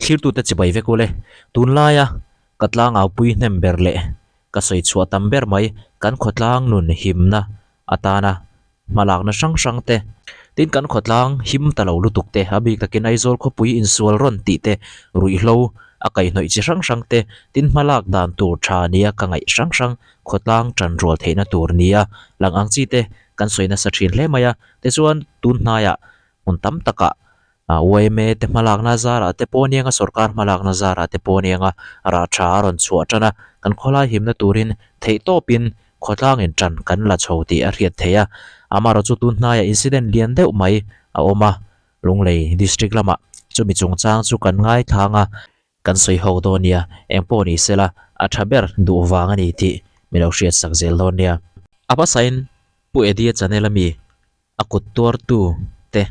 Thlirtute chibai vek ule. Tunlaia ka tlangaupui hnem ber leh ka sawi chhuah tam ber mai kan khawtlang nun himna atana hmalakna hrang hrang te, tin kan khawtlang him ta lo lutuk te, a bik takin Aizawl khawpui insual rawn tih te, ruihhlo a kaihhnawih chi hrang hrang te, tin hmalak dan tur tha nia ka ngaih hrang hrang khawtlang tan rual theihna tur nia lang ang chi te kan sawi nasa thin hle mai a, tichuan tun hnaiah hmun tam takah Yma te hmalakna zarah te pawh anianga sorkar hmalakna zarah te pawh anianga rah tha a rawn chhuah tan a, kan khawlai himna turin theihtawpin khawtlangin tan kan la chho tih a hriat theih a. Amaherawh chu tun hnaiah incident lian deuh mai a awm a, Lunglei district lamah chumi chungchang chu kan ngaithlang a, kan sawi ho dawn nia, eng pawh ni sela a tha ber duh vang a ni tih mi lo hriat sak zel dawn nia. A hmasain Pu Eddie-a channel ami a kut tuartu te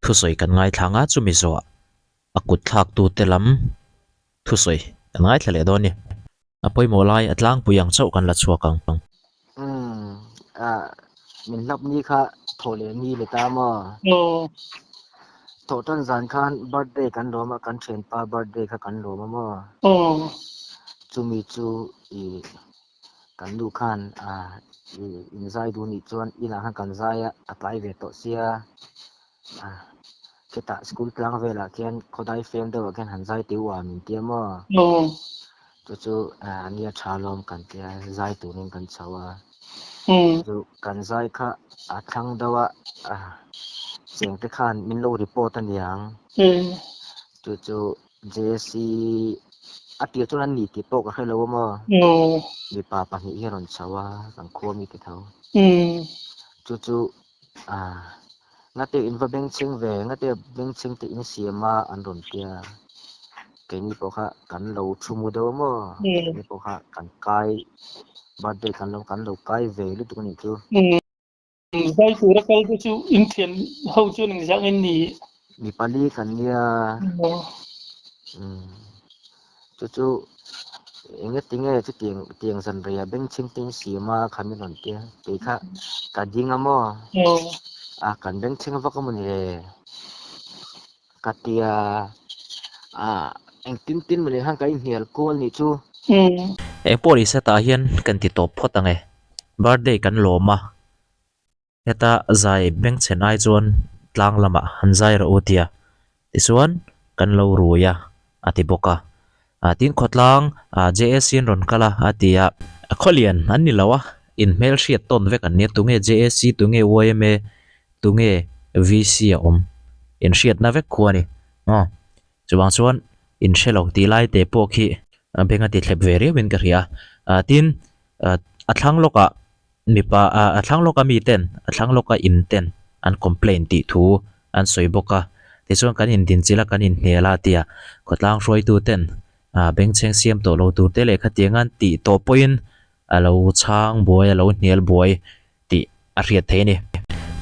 thusawi kan ngaithla ang a, chumi zawhah a kut thlaktu te lam thusawi kan ngaithla leh dawn a ni. A pawimawh lai a tlangpui ang chauh kan la chhuak ang. Umm ah min hlap ni kha thawh leh ni leh ta maw? Aw. Thawh tan zan khan birthday kan lawm a, kan thianpa birthday kha kan lawm a maw? Aw. Chumi chu i Kan nu khan in zai duh nih chuan inah khan kan zai a, a tlai ve tawh sia. Khitah school tlang velah khian khawdai fem deuhah khian han zai tih uam min tia maw? Chu chu nia tha lawm kan tia zai turin kan chho a. Chu kan zai kha a thlang deuh a, chengte khan min lo report a niang. Chu chu JC a tir chuan an ni tih pawh ka hre lo a maw? Mipa pahnih hi a rawn chho a, kan khua mi te tho. Chu chu ngate in va bengchheng ve, ngate bengchheng te in siam a an rawn tia. Keini pawh kha kan lo thu mu deuh a maw? Keini pawh kha kan kai birthday kan lo kan lo kai ve lutuk a nih chu. Zai tura kal te chu in thian ho chuan engzah nge ni? Mi pali kan nia. Chu chu enge tinge chu tiang tiang zan rei a bengchheng te in siam a kha min rawn tia kei kha ka ding a maw? A kan bengchheng vak a maw ni le? Ka tia a engtin tin mawni khan ka inhnial kual nih chu. Engpawh ni setah hian kan ti tawp phawt ang e. Birthday kan lawm a, heta zai bengchhen ai chuan tlang lamah han zai rawh u tia tichuan kan lo rui a, a ti bawk a. Tin khawtlang JAC an rawn kal a, a ti a. Khawlian an ni lo a, inhmelhriat tawn vek an nia, tunge JAC, tunge yma, tunge VC a awm inhriatna vek khu a ni. Aw, chuvang chuan inhre lo tih lai te pawh khi beng a ti thlep ve riauin ka hria a. Tin, a thlang lawkah mipa a thlang lawka mi ten, a thlang lawka in ten an complaint tih thu an sawi bawk a. Tichuan kan indinchilh a, kan inhnial a tia khawtlang hruaitu ten bengchheng siam tawh lo tur te leh khatiang an tih tawh pawhin a lo chhang buai, a lo hnial buai tih a hriat theih a ni.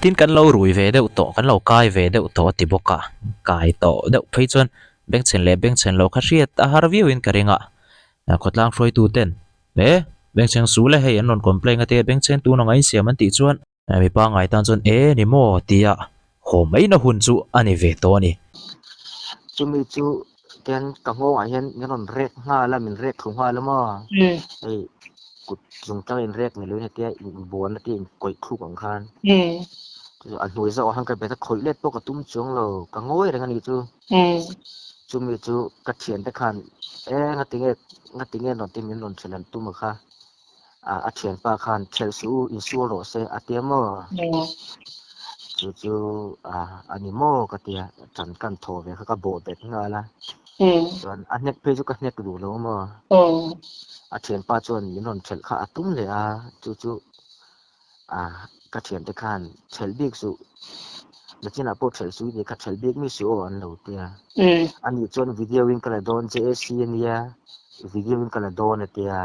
Tin kan lo rui ve deuh tawh, kan lo kai ve deuh tawh a ti bawk a, kai tawh deuh phei chuan bengchhen leh bengchhen loh kha hriat a har viauin ka ring a, khawtlang hruaitu ten e bengchheng su le hei an rawn complain a tia bengchheng tun anga insiam an tih chuan mi pangngai tan chuan e ni maw tia haw mai na hun chu a ni ve tawh a ni. Chumi chu Tian ka nghawngah hian min rawn rek nghal a, min rek thlu nghal a maw? Hei kut zung tang in rek ni loin hetia inbuan a tia inkawih thluk ang khan. Chu a hnuai zawkah khan ka bet a, khawih let pawh ka tum chuang lo, ka ngawi reng a ni chu. Chumi chu ka thiante khan e ngatinge ngatinge rawn ti min rawn ṭhelh an tum a kha. A thianpa khan ṭhelh suh u, insual rawh se a tia maw? Chu chu a ni maw ka tia, ṭan kan thaw ve kha ka bawh bet nghal a. Chuan a hnek phei chu ka hnek duh lo maw? A thianpa chuan min rawn ṭhelh kha a tum leh a, chu chu ka thiante khan ṭhelh bik suh, nachinah pawh ṭhelh suh i nih kha ṭhelh bik mi suh aw an lo tia. Anih chuan video in ka la dawn JAC a nia. Video in ka la dawn a tia.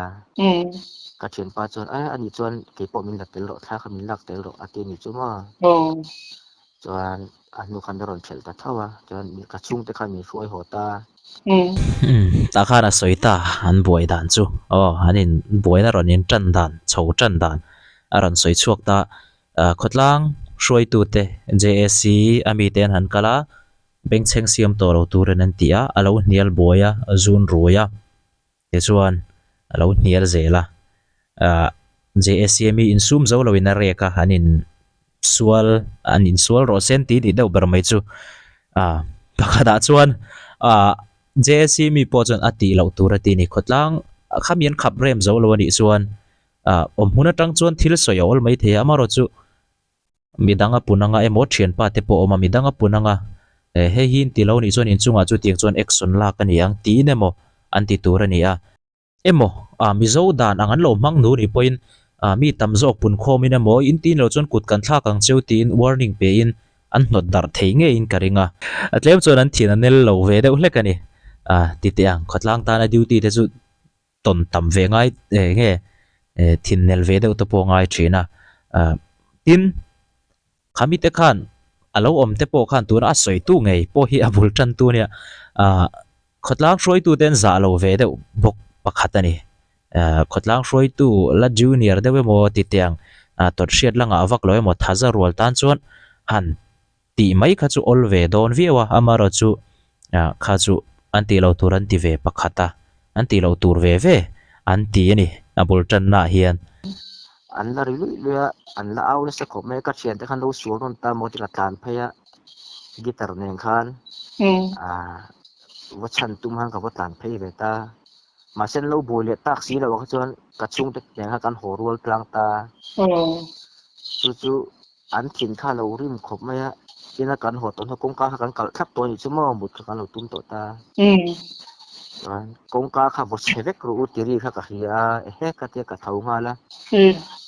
Ka thianpa chuan a ani chuan keipawh min la tel rawh thla kha min lak tel rawh a ti a ni chu maw. Chuan a hnu khan a rawn thelh ta tho a, chuan ka chhungte khan min hruai haw ta. Umm tah khan a sawi ta an buai dan chu aw an in buaina rawn in tan dan chho tan dan a rawn sawi chhuak ta khawtlang hruaitute JAC a mite an han kal a. Bengchheng siam tawh lo turin an ti a, a lo hnial buai a, a zun rui a, tichuan a lo hnial zel a. Ahh JACM hi insum zo loin a rek a, an in sual an insual rawh se an ti nih deuh ber mai chu. Ahh pakhatah chuan ahh JACM pawh chuan a tih loh tur a ti a ni, khawtlang khami an khap rem zo lo a nih chuan ahh awm hmun atang chuan thil sawi a awl mai thei a, amaherawhchu Midang a pun anga emaw thianpa te pawh a awm a, midang a pun anga eh hei hi inti lo nih chuan inchungah chutiang chuan action lak a ni ang tiin emaw an ti tur a ni a. Emaw ah Mizo dan ang an lo hmang nu nih pawhin ah mi tam zawk pun khawmin emaw inti lo chuan kut kan thlak ang cheu tiin warning pein an hnawt darh thei ngeiin ka ring a. A tlem chuan an thin a nel lo ve deuh hlek a ni. Ah ti teh ang khawtlang tana duty te chu tawn tam ve ngai eh nge eh thin nel ve deuh te pawh ngai thin a ah tin khami te khan a lo awm te pawh khan tuna a sawi tu ngei pawh hi a bul tan tu ania ah khawtlang hruaitu te an zah lo ve deuh bawk pakhat a ni ah khawtlang hruaitu la junior deuh emaw ti teh ang ah tawlhriat la ngah vak lo emaw thaza rual tan chuan han Tih mai kha chu awl ve dawn viau a, amaherawh chu kha chu an tih loh tur an ti ve pakhat a, an tih loh tur ve ve an ti a ni a bul tannaah hian. An la ri luih luih a, an la au nasa khawp mai a, ka thiante khan lo sual rawn ta maw tiin a tlan phei a, guitar nen khan va chhan tum khan ka va tlan phei ve ta, mahse an lo buai leh tak si loh ah kha chuan ka chhungte nen khan kan haw rual tlang ta, chu chu. An thin kha a lo rim khawp mai a, ina kan haw tawh hnu kawngka kha kan kalh thlap tawh a nih chu maw mut kha kan lo tum tawh ta. Chuan kawngka kha vaw chhe vek rawh u tiri kha ka hria a, ehe ka tia ka tho nghal a.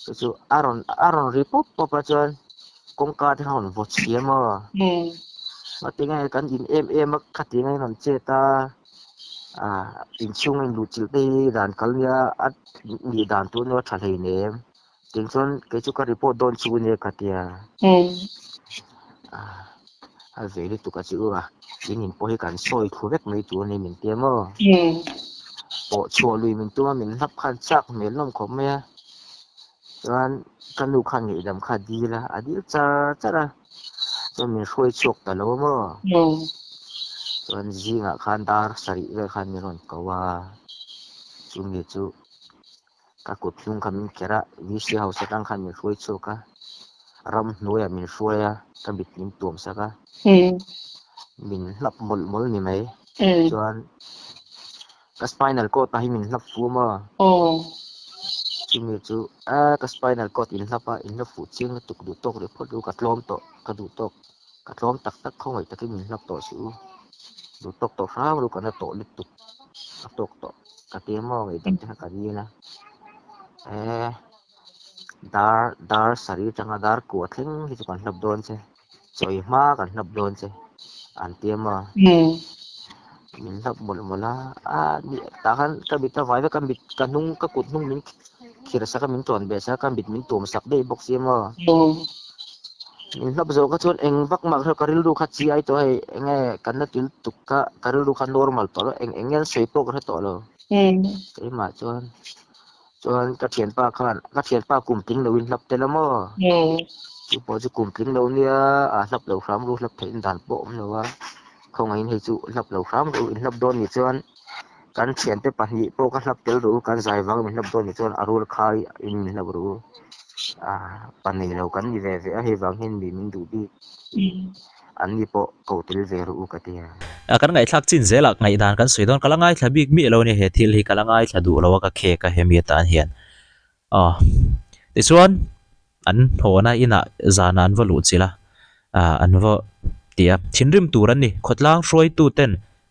Chu chu a rawn a rawn ri pawp pawp a chuan kawngka te kha rawn vaw chhia maw. Ngatinge kan in em em a khatinge in rawn chet a, ah inchhung a inluhchilh te hi dan kal nia a nih dan tur nia tha hleinem. Tin chuan kei chu ka report dawn chu nia ka tia. A ve lutuk a chu a, in in pawh hi kan sawi thlu vek mai tur a ni min tia maw. Pawh chhuah lui min tum a min hlap khan chak hmel hlawm khawp mai a. Chuan ka nu khan ngaihdam kha a dil a, a dil char char a. Chuan min hruai chhuak ta lo a maw. Chuan zingah khan dar sarih vel khan min rawn ko a, chumi chu. Ka kut hnung kha min kher a, VC house atang khan min hruai chhuak a, ram hnuaiah min hruai a, ka mit min tuam sak a, min hlap mawlh mawlh ni mai. Chuan ka spinal cord ah hi min hlap fu maw? Chumi chu a ka spinal cord in hlap a, in hlap fuh chiang lutuk duh tawk leh phawt lu ka tlawm tawh, ka duh tawk, ka tlawm tak tak khawngaih takin min hlap tawh suh u, duh tawk tawh hram ru ka na tawh lutuk, a tawk tawh. Ka ti maw ngaihdam te kha ka dil a eh dar dar sarih atanga dar kua thleng hi chu kan hlap dawn che chawi hma kan hlap dawn che an ti a maw min hlap mawlh mawlh a a ni tah khan ka mit a vai vek a mit ka hnung ka kut hnung min khir sak a min tawn beh sak a ka mit min tuam sak daih bawk si a maw. Min hlap zawh kha chuan eng vak mah ka rilru kha chi ai tawh hei eng nge kan la til tuk kha ka rilru kha normal tawh lo eng eng nge an sawi pawh ka hre tawh lo keimah chuan chuan ka thianpa khan ka thianpa kum tling lo in hlap tel a maw chu pawh chu kum tling lo nia a hlap lo hram ru hlap theih dan pawh awm lo a khawngaihin hei chu hlap lo hram ru in hlap dawn nih chuan kan thiante pahnih pawh ka hlap tel ru kan zai vang min hlap dawn nih chuan a rul khai in min hlap ru ah pa nei lo kan ni ve ve a hei vang hian mi min duh bik an ni pawh ko tel ve ru ka ti a. Kan ngaihthlak chin zelah ngaihdan kan sawi dawn ka la ngaithla bik miah lo a ni he thil hi ka la ngaithla duh lo a ka khek a hemi atan hian aw tichuan an hlawhna inah zanah an va luh chilh a ah an va ti a thinrim tur an ni khawtlang hruaitu ten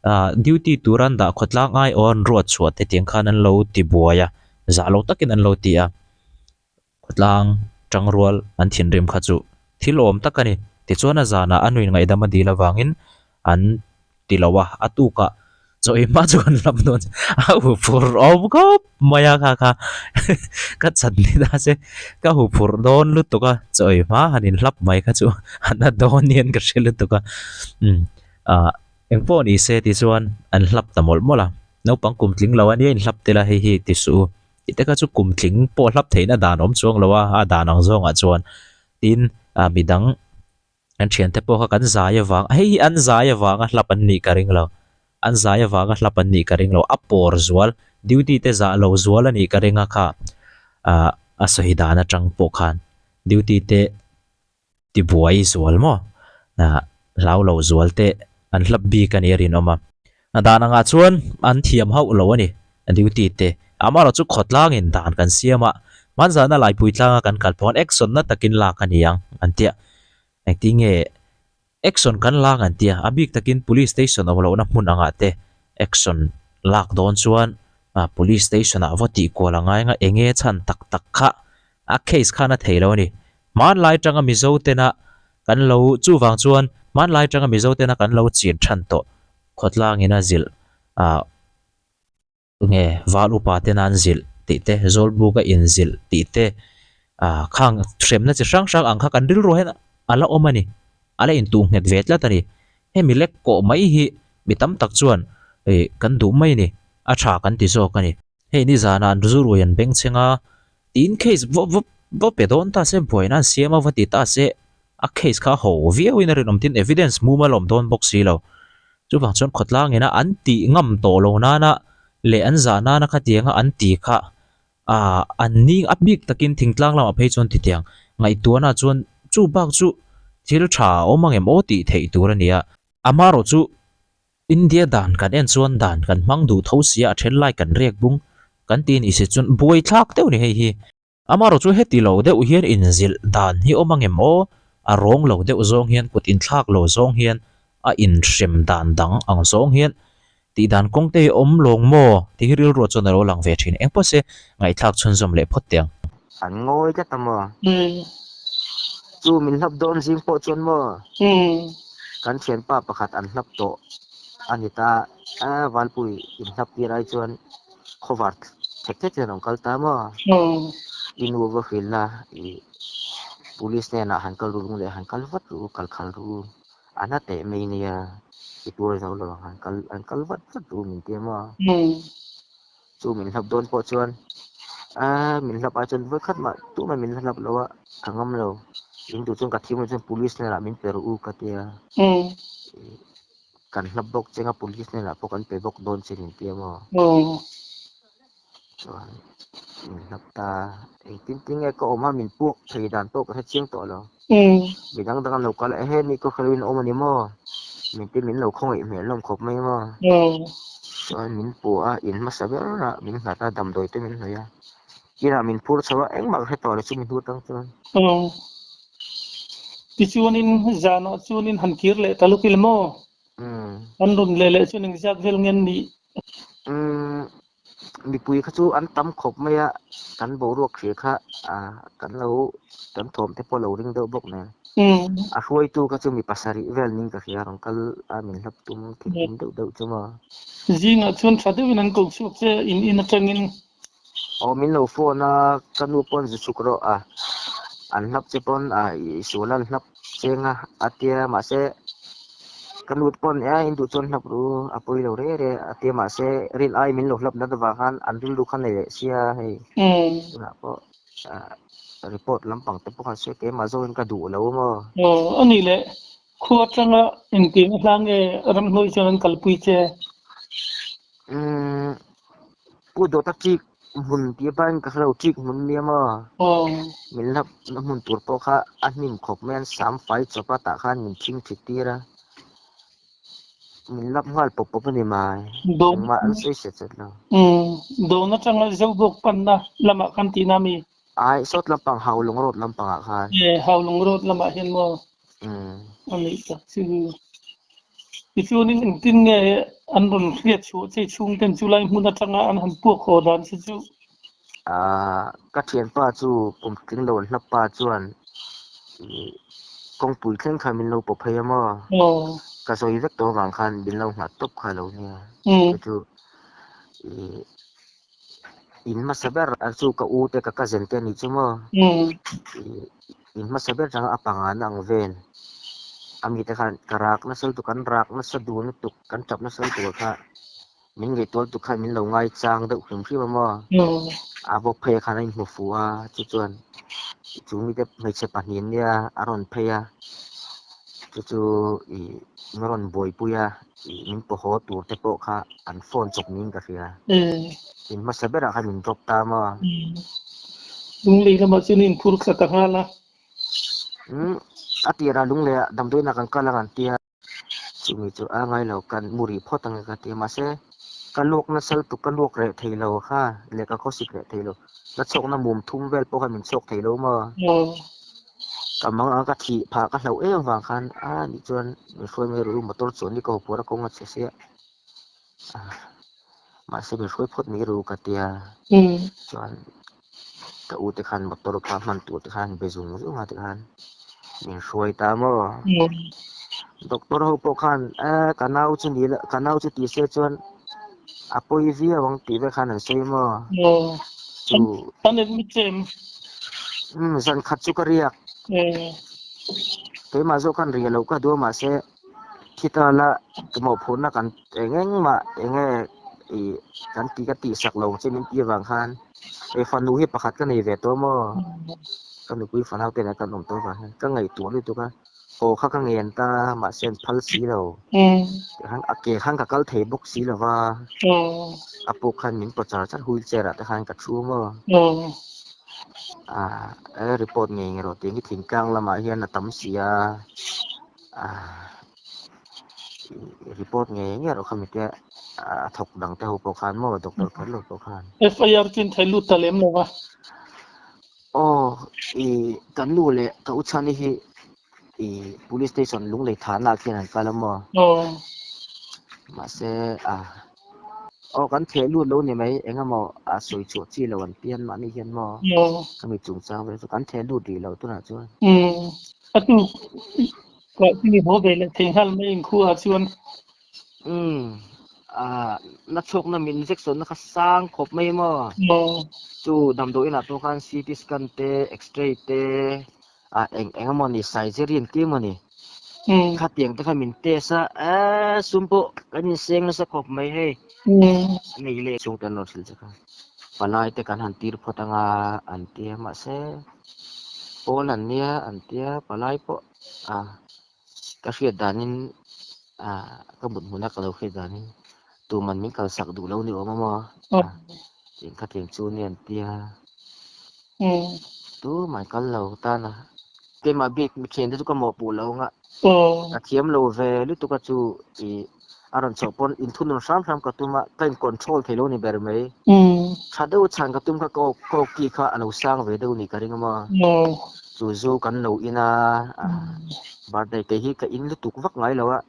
ah duty tur an dah khawtlang ai aw an ruat chhuah te tiang khan an lo ti buai a zah lo takin an lo ti a khawtlang tangrual an thinrim kha chu thil awm tak a ni tichuan a zanah a nuin ngaihdam a dil avangin an ti lo a, a tukah chaw ei hma chu kan lam dawn a huphurh awm khawp mai a kha kha ka chan ni ta se ka huphurh dawn lutuk a chaw ei hma han inhlap mai kha chu a na dawn hian ka hre lutuk a umm ah engpawh ni se tichuan an hlap ta mawlh mawlh a naupang kum tling lo a nia inhlap tel a hei hi ti suh u tih te kha chu kum tling pawh hlap theihna dan awm chuang lo a a dan ang zawngah chuan tin ah midang. Kan thiante pawh kha kan zai avang hei hi an zai avanga hlap an nih ka ring lo an zai avanga hlap an nih ka ring lo a pawr zual duty te zah lo zual a nih ka ring a kha ah a sawi dan atang pawh khan duty te tibuai zual maw ah hlau lo zual te an hlap bik a nih a rinawm a a dan angah chuan an thiam hauh lo a ni duty te amaherawhchu khawtlangin dan kan siam a hmanzahna laipui tlanga kan kal pawh khan action na takin lak a ni ang an tia engtin nge action kan lak an tia a bik takin police station awm lohna hmun angah te action lak dawn chuan ah police station ah va tih kual a ngai ang a enge chhan tak tak kha a case khan a thei lo a ni hmanlai tanga Mizo tena kan lo chuvang chuan hmanlai tanga Mizo tena kan lo chin than tawh khawtlangin a zilh ah nge val upa tena an zilh tih te zawlbuk a inzilh tih te ah khang hremna chi hrang hrang ang kha kan rilru hian a la awm a ni a la intuh nghet ve tlat a ni hemi lek kawh mai hi mi tam tak chuan ih kan duh mai a ni a tha kan ti zawk a ni. Hei nizanah an zu rui an beng cheng a tin case va va va pe dawn ta se buaina an siam a va ti ta se a case kha ho viau in a rinawm tin evidence mumal a awm dawn bawk si lo chuvang chuan khawtlang ina an tih ngam tawh lo nana leh an zah nana khatianga an ti kha ah an ni a bik takin thingtlang lamah phei chuan titiang ngaihtuahna chuan chu bak chu thil tha a awm ang em aw tih theih tur a ni a amaherawh chu India dan kan en chuan dan kan hmang duh tho sia a then lai kan rek bung kan ti ni si chuan buai thlak deuh ni hei hi. Amaherawh chu heti lo deuh hian inzilh dan hi awm ang em aw, a rawng lo deuh zawng hian kut inthlak lo zawng hian a inhrem dan dang ang zawng hian tih dan kawng te hi awm lawng maw tih hi rilruah chuan a lo lang ve thin. Eng pawh se ngaihthlak chhunzawm leh phawt teh ang. An ngawi tlat a maw? Chu min hlap dawn zing pawh chuan maw? Kan thianpa pakhat an hlap tawh a ni ta a, Valpui inhlap tir ai chuan khawvar thek thek hian a rawn kal ta maw? I nu va hrilh la, i police hnenah han kal ru leh han kal vat ru, kal khal ru, a na teh mai nia, i tuar zo lo ang, han kal han kal vat vat ru min ti a maw? Chu min hlap dawn pawh chuan aaa min hlap ai chuan vawikhat mah tumah min la hlap lo a, ka ngam lo. In duh chuan ka thim loh chuan police hnenah min pe rawh u ka tia. Kan hlap bawk cheng a police hnenah pawh kan pe bawk dawn che min tia maw. Chuan min hlap ta engtin tin nge ka awm a min puak thei dan pawh ka hre chiang tawh lo. Midang dang an lo kal a ehe ni ka hrein a awm a ni maw? Min ti min lo khawngaih hmel hlawm khawp mai maw? Chuan min puah a in hmasa ber a min nghat a damdawi te min hnawih a inah min phur chho a engmah ka hre tawh lo chumi hnu atang chuan. Tichuanin zanah chuanin han kir leh ta luk ila maw? An rawn leh leh chuan engzat vel nge an nih? Mipui kha chu an tam khawp mai a, kan boruak hria kha ah kan lo kan thawm te pawh a lo ring deuh bawk nen. A hruaitu kha chu mi pasarih vel ning ka hria rawn kal a min hlap tum thil tum deuh deuh chu maw. Zingah chuan tha deuhin an ko chhuak che in in atangin. Aw min lo phone a, ka nu pawn zu chhuk rawh a, an hlap che pawn a i sual an hlap cheng a a tia mahse ka nu te pawn e in duh chuan hlap ru a pawi lo reh reh a tia mahse rin ai min lo hlap nat avang khan an rilru kha nei leh sia hei tunah pawh ah report lampang te pawh khan sawi keimah zawkin ka duh lo maw. Aw a nih leh khua atanga engtiang a hla nge ramhnuai chuan an kalpui che? Umm Pu Dawta chik hmun tih apain ka hrelo chik hmun nia maw? Min hlap na hmun tur pawh kha a hnim khawp mai a an sam fai chawp a tah khan min thing thit tir a min lap nghal pawp pawp a ni mai engmah an sawi set set lo. Umm dawn atanga Zobawk panna lamah khan tihna mi? Ai sawt lampang Haulawng road lampangah khan. E Haulawng road lamah hian maw? A nih tak chu. Tichuanin engtin nge an rawn hriat chhuah che chhungten chu lai hmun atanga an han puak haw dan che chu? Ahh ka thianpa chu kum tling lo an hlap pa chuan kawngpui thleng khan min lo pawp phei a maw? Ka sawi vek tawh avang khan min lo nghah tawp kha lo nia. Chu chu ih In hmasa ber a chu ka u te ka cousin te a nih chu maw? In hmasa ber changa a panga na ang vel a mite khan ka rak nasa lutuk kan rak nasa dun lutuk kan tap nasa lutuk ah kha min ngaihtuah lutuk khan min lo ngai chang deuh hrim hrim a maw? A bawk phei ah khan a inhmu fuh a chu chuan chu mite hmeichhe pahnih nia a rawn phei a. Chu chu i min rawn buaipui a, i min paw haw tur te pawh kha an phone chawp niin ka hria. In hmasa berah khan min drop ta maw? Lunglei lamah chuan i inphur thla ta nghal a. Umm, a tirah Lungleiah damdawiinah kan kal ang an tia. Chumi chu a ngai lo, kan mu rih phawt ang e ka ti a, mahse ka luak nasa lutuk, ka luak reh thei lo kha leh ka khawsik reh thei lo, ka chhawkna mum thum vel pawh khan min chhawk thei lo maw? Ka mang ang ka thih phah ka hlauh em vang khan a nih chuan min hruai mai ru motor chuan ni ka haw puar a kawng a chhe sia mahse min hruai phawt mai ru ka tia chuan ka u te khan motor kha hman tur te khan be zung zung a tikhan min hruai ta maw doctor ho pawh khan e ka nau chu ni la ka nau chu ti se chuan a pawi viau ang tih vel khan an sawi maw chu an admit che em um zan khat chu ka riak keimah zawk khan riah loh ka duh a mahse Khita la mawhphurhna kan eng engmah eng nge ih kan tih ka tihsak lo che min tih avang khan hei fanu hi pakhat ka nei ve tawh maw ka nupui fanau te nen kan awm tawh avang hian ka ngaihtuah lutuk a haw kha ka ngen ta mahse an phal si lo tikhan a ke khan ka kal thei bawk si lo va a puk khan min paw char char wheelchair ah te khan ka thu maw ah report ngei ngei rawh tih hi thingtlang lamah hian a tam si a. Report ngei ngei erawh kha mite a thawk dang te ho pawh khan maw doctor kher lo pawh khan. FIR chu in thei lut ta lem lo va. Aw i kan nu leh ka u chhani hi i police station Lunglei thahna ah khian an kal a maw. Aw. Mahse a aw kan theh lut lo ni mai eng emaw a sawi chhuah chi lo an pian mahni hian maw. Aw. Khami chungchang vel chu kan theh lut rih lo tunah chuan. Umm. A tu kah chu ni haw ve leh thei nghal mai inkhua ah chuan. Umm ah na chhuakna min injection na kha sang khawp mai maw? Aw. Chu damdawi inah pawh khan CT scan te x-ray te ah eng eng emaw ni surgery an ti emaw ni? Umm. Khatiang te kha min test a eh sum pawh kan inseng nasa khawp mai hei. Umm. Nei leh chhungte an rawn hrilh che kha palai te kan han tir phawt anga an tia mahse. Pawl an nia an tia palai pawh ah ka hriat danin ah ka mut hmuna ka lo hriat danin tuman min kalsak duh lo ni awm a maw ah eng khatiang chu nia an tia tumah an kal lo tan a keimah bik mithian te chu ka mawhpuh lo ang a ka thiam lo ve lutuk a chu ih a rawn chhoh pawn inthunun hram hram ka tum a, ka in control thei lo ni ber mai. Tha deuh chhan ka tum kha ka aw ki kha a lo sang ve deuh ni ka ring a maw. Chu zu kan lo in a, birthday te hi ka in lutuk vak ngai lo a,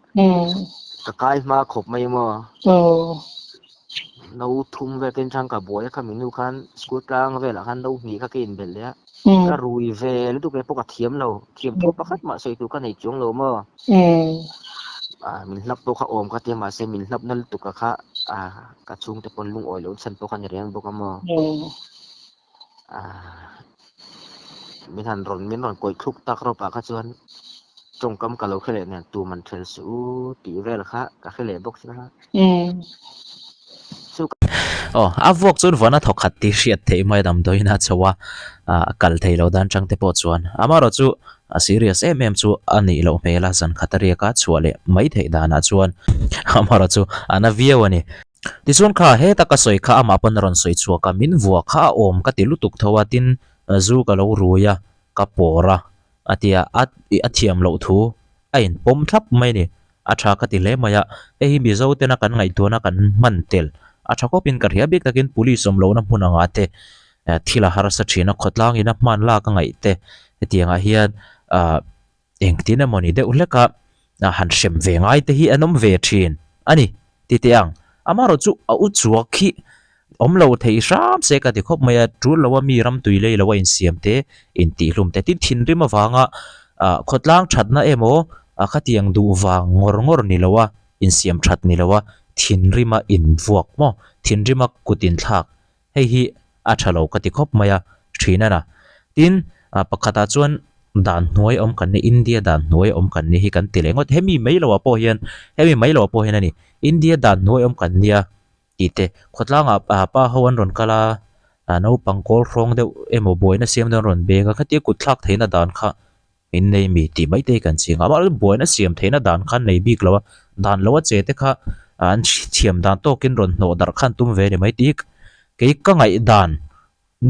ka kai hma khawp mai a maw. No thum vel ka in chang ka buai a khami nu khan school tlang velah khan no hnih kha ka in belh leh a, ka rui ve lutuk e pawh ka thiam lo, thiam thu pakhat mah sawi tur ka nei chuang lo maw. Ah min hlap pawh kha awm ka tia mahse min hlap na lutuk a kha ah ka chhungte pawn lungawi lo chhan pawh kha ni reng bawk a maw. Ah min han rawn min rawn kawih thluk tak rawp ah kha chuan tawngkam ka lo hre leh nen tum an ṭhel suh u tih vel kha ka hre leh bawk si kha. Chu ka. Aw, a vuak chuan vana thawk khat tih hriat theih mai damdawiin a chho a, a kal thei lo dan chang te pawh chuan amaherawh chu a serious em em chu a nih loh hmel a, zan khat a riak a chhuah leh mai theih danah chuan amaherawh chu a na viau a ni. Tichuan kha heta ka sawi kha amah pawn a rawn sawi chhuak a, min vuah kha a awm ka ti lutuk tho a, tin zu ka lo rui a, ka pawr a, a ti a, a thiam loh thu a inpawm thlap mai a ni. A tha ka ti hle mai a, hei hi Mizo tena kan ngaihtuahna kan hman tel a tha khawpin ka hria bik takin police awm lohna hmun angah te thil a harsa thin a, khawtlangin a hman lak a ngaih te hetiangah hian ah engtin emawni deuh hlek a han hrem ve ngai te hi an awm ve thin a ni ti teh ang. Amaherawhchu a u chuak hi awm lo thei hram se ka ti khawp mai a, tul loa mi ram tui lei loa insiam te, intihhlum te tin thinrim avanga ah khawtlang thatna emaw a khatiang duh vang ngawr ngawr ni loa insiam that ni loa thinrima invuak maw thinrima kut inthlak hei hi a tha lo ka ti khawp mai a thin a na. Tin ah pakhatah chuan dan hnuai awm kan ni India dan hnuai awm kan ni hi kan ti leh ngawt hemi mai loah pawh hian hemi mai loah pawh hian a ni India dan hnuai awm kan nia tih te khawtlangah ah pa ho an rawn kal a ah naupang kawl hrawng deuh emaw buaina siam dawn an rawn beng a khatia kut thlak theihna dan kha. In nei mi tih mai te hi kan ching a, amah erawh buaina siam theihna dan kha an nei bik lo a, dan lo a che te kha an thiam dan tawkin rawn hnawh darh kha an tum ve a ni mai tih hi kei ka ngaihdan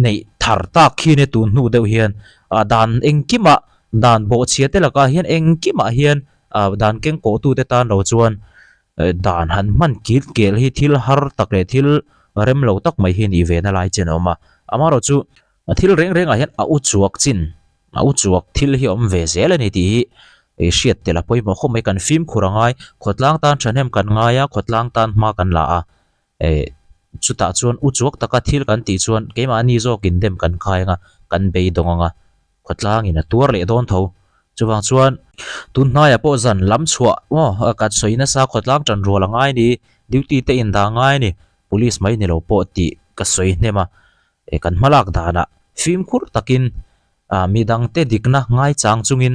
neih thar tak khi nia tun hnu deuh hian ah dan engkimah dan bawhchhia te lakah hian engkimah hian ah dan keng kawh tute tan lo chuan dan han hman kil kel hi thil har tak leh thil rem lo tak mai hi a nih ve na lai chen a awm a, amaherawh chu A thil reng rengah hian a u chuak chin, a u chuak thil hi a awm ve zel a ni tih hi i hriat tel a pawimawh khawp mai. Kan fimkhur a ngai, khawtlang tan thahnem kan ngai a, khawtlang tan hma kan la a, eh chutah chuan u chuak taka thil kan tih chuan keimahni zawkin dem kan khai ang a, kan beidawng ang a, khawtlangin a tuar leh dawn tho. Chuvang chuan tun hnaiah pawh zan lam chhuah maw kan sawi nasa khawtlang tan rual a ngai a ni, duty te indah a ngai a ni, police mai ni lo pawh tih ka sawi hnem a. E kan hmalak danah fimkhur takin ah midangte dikna ngaichang chungin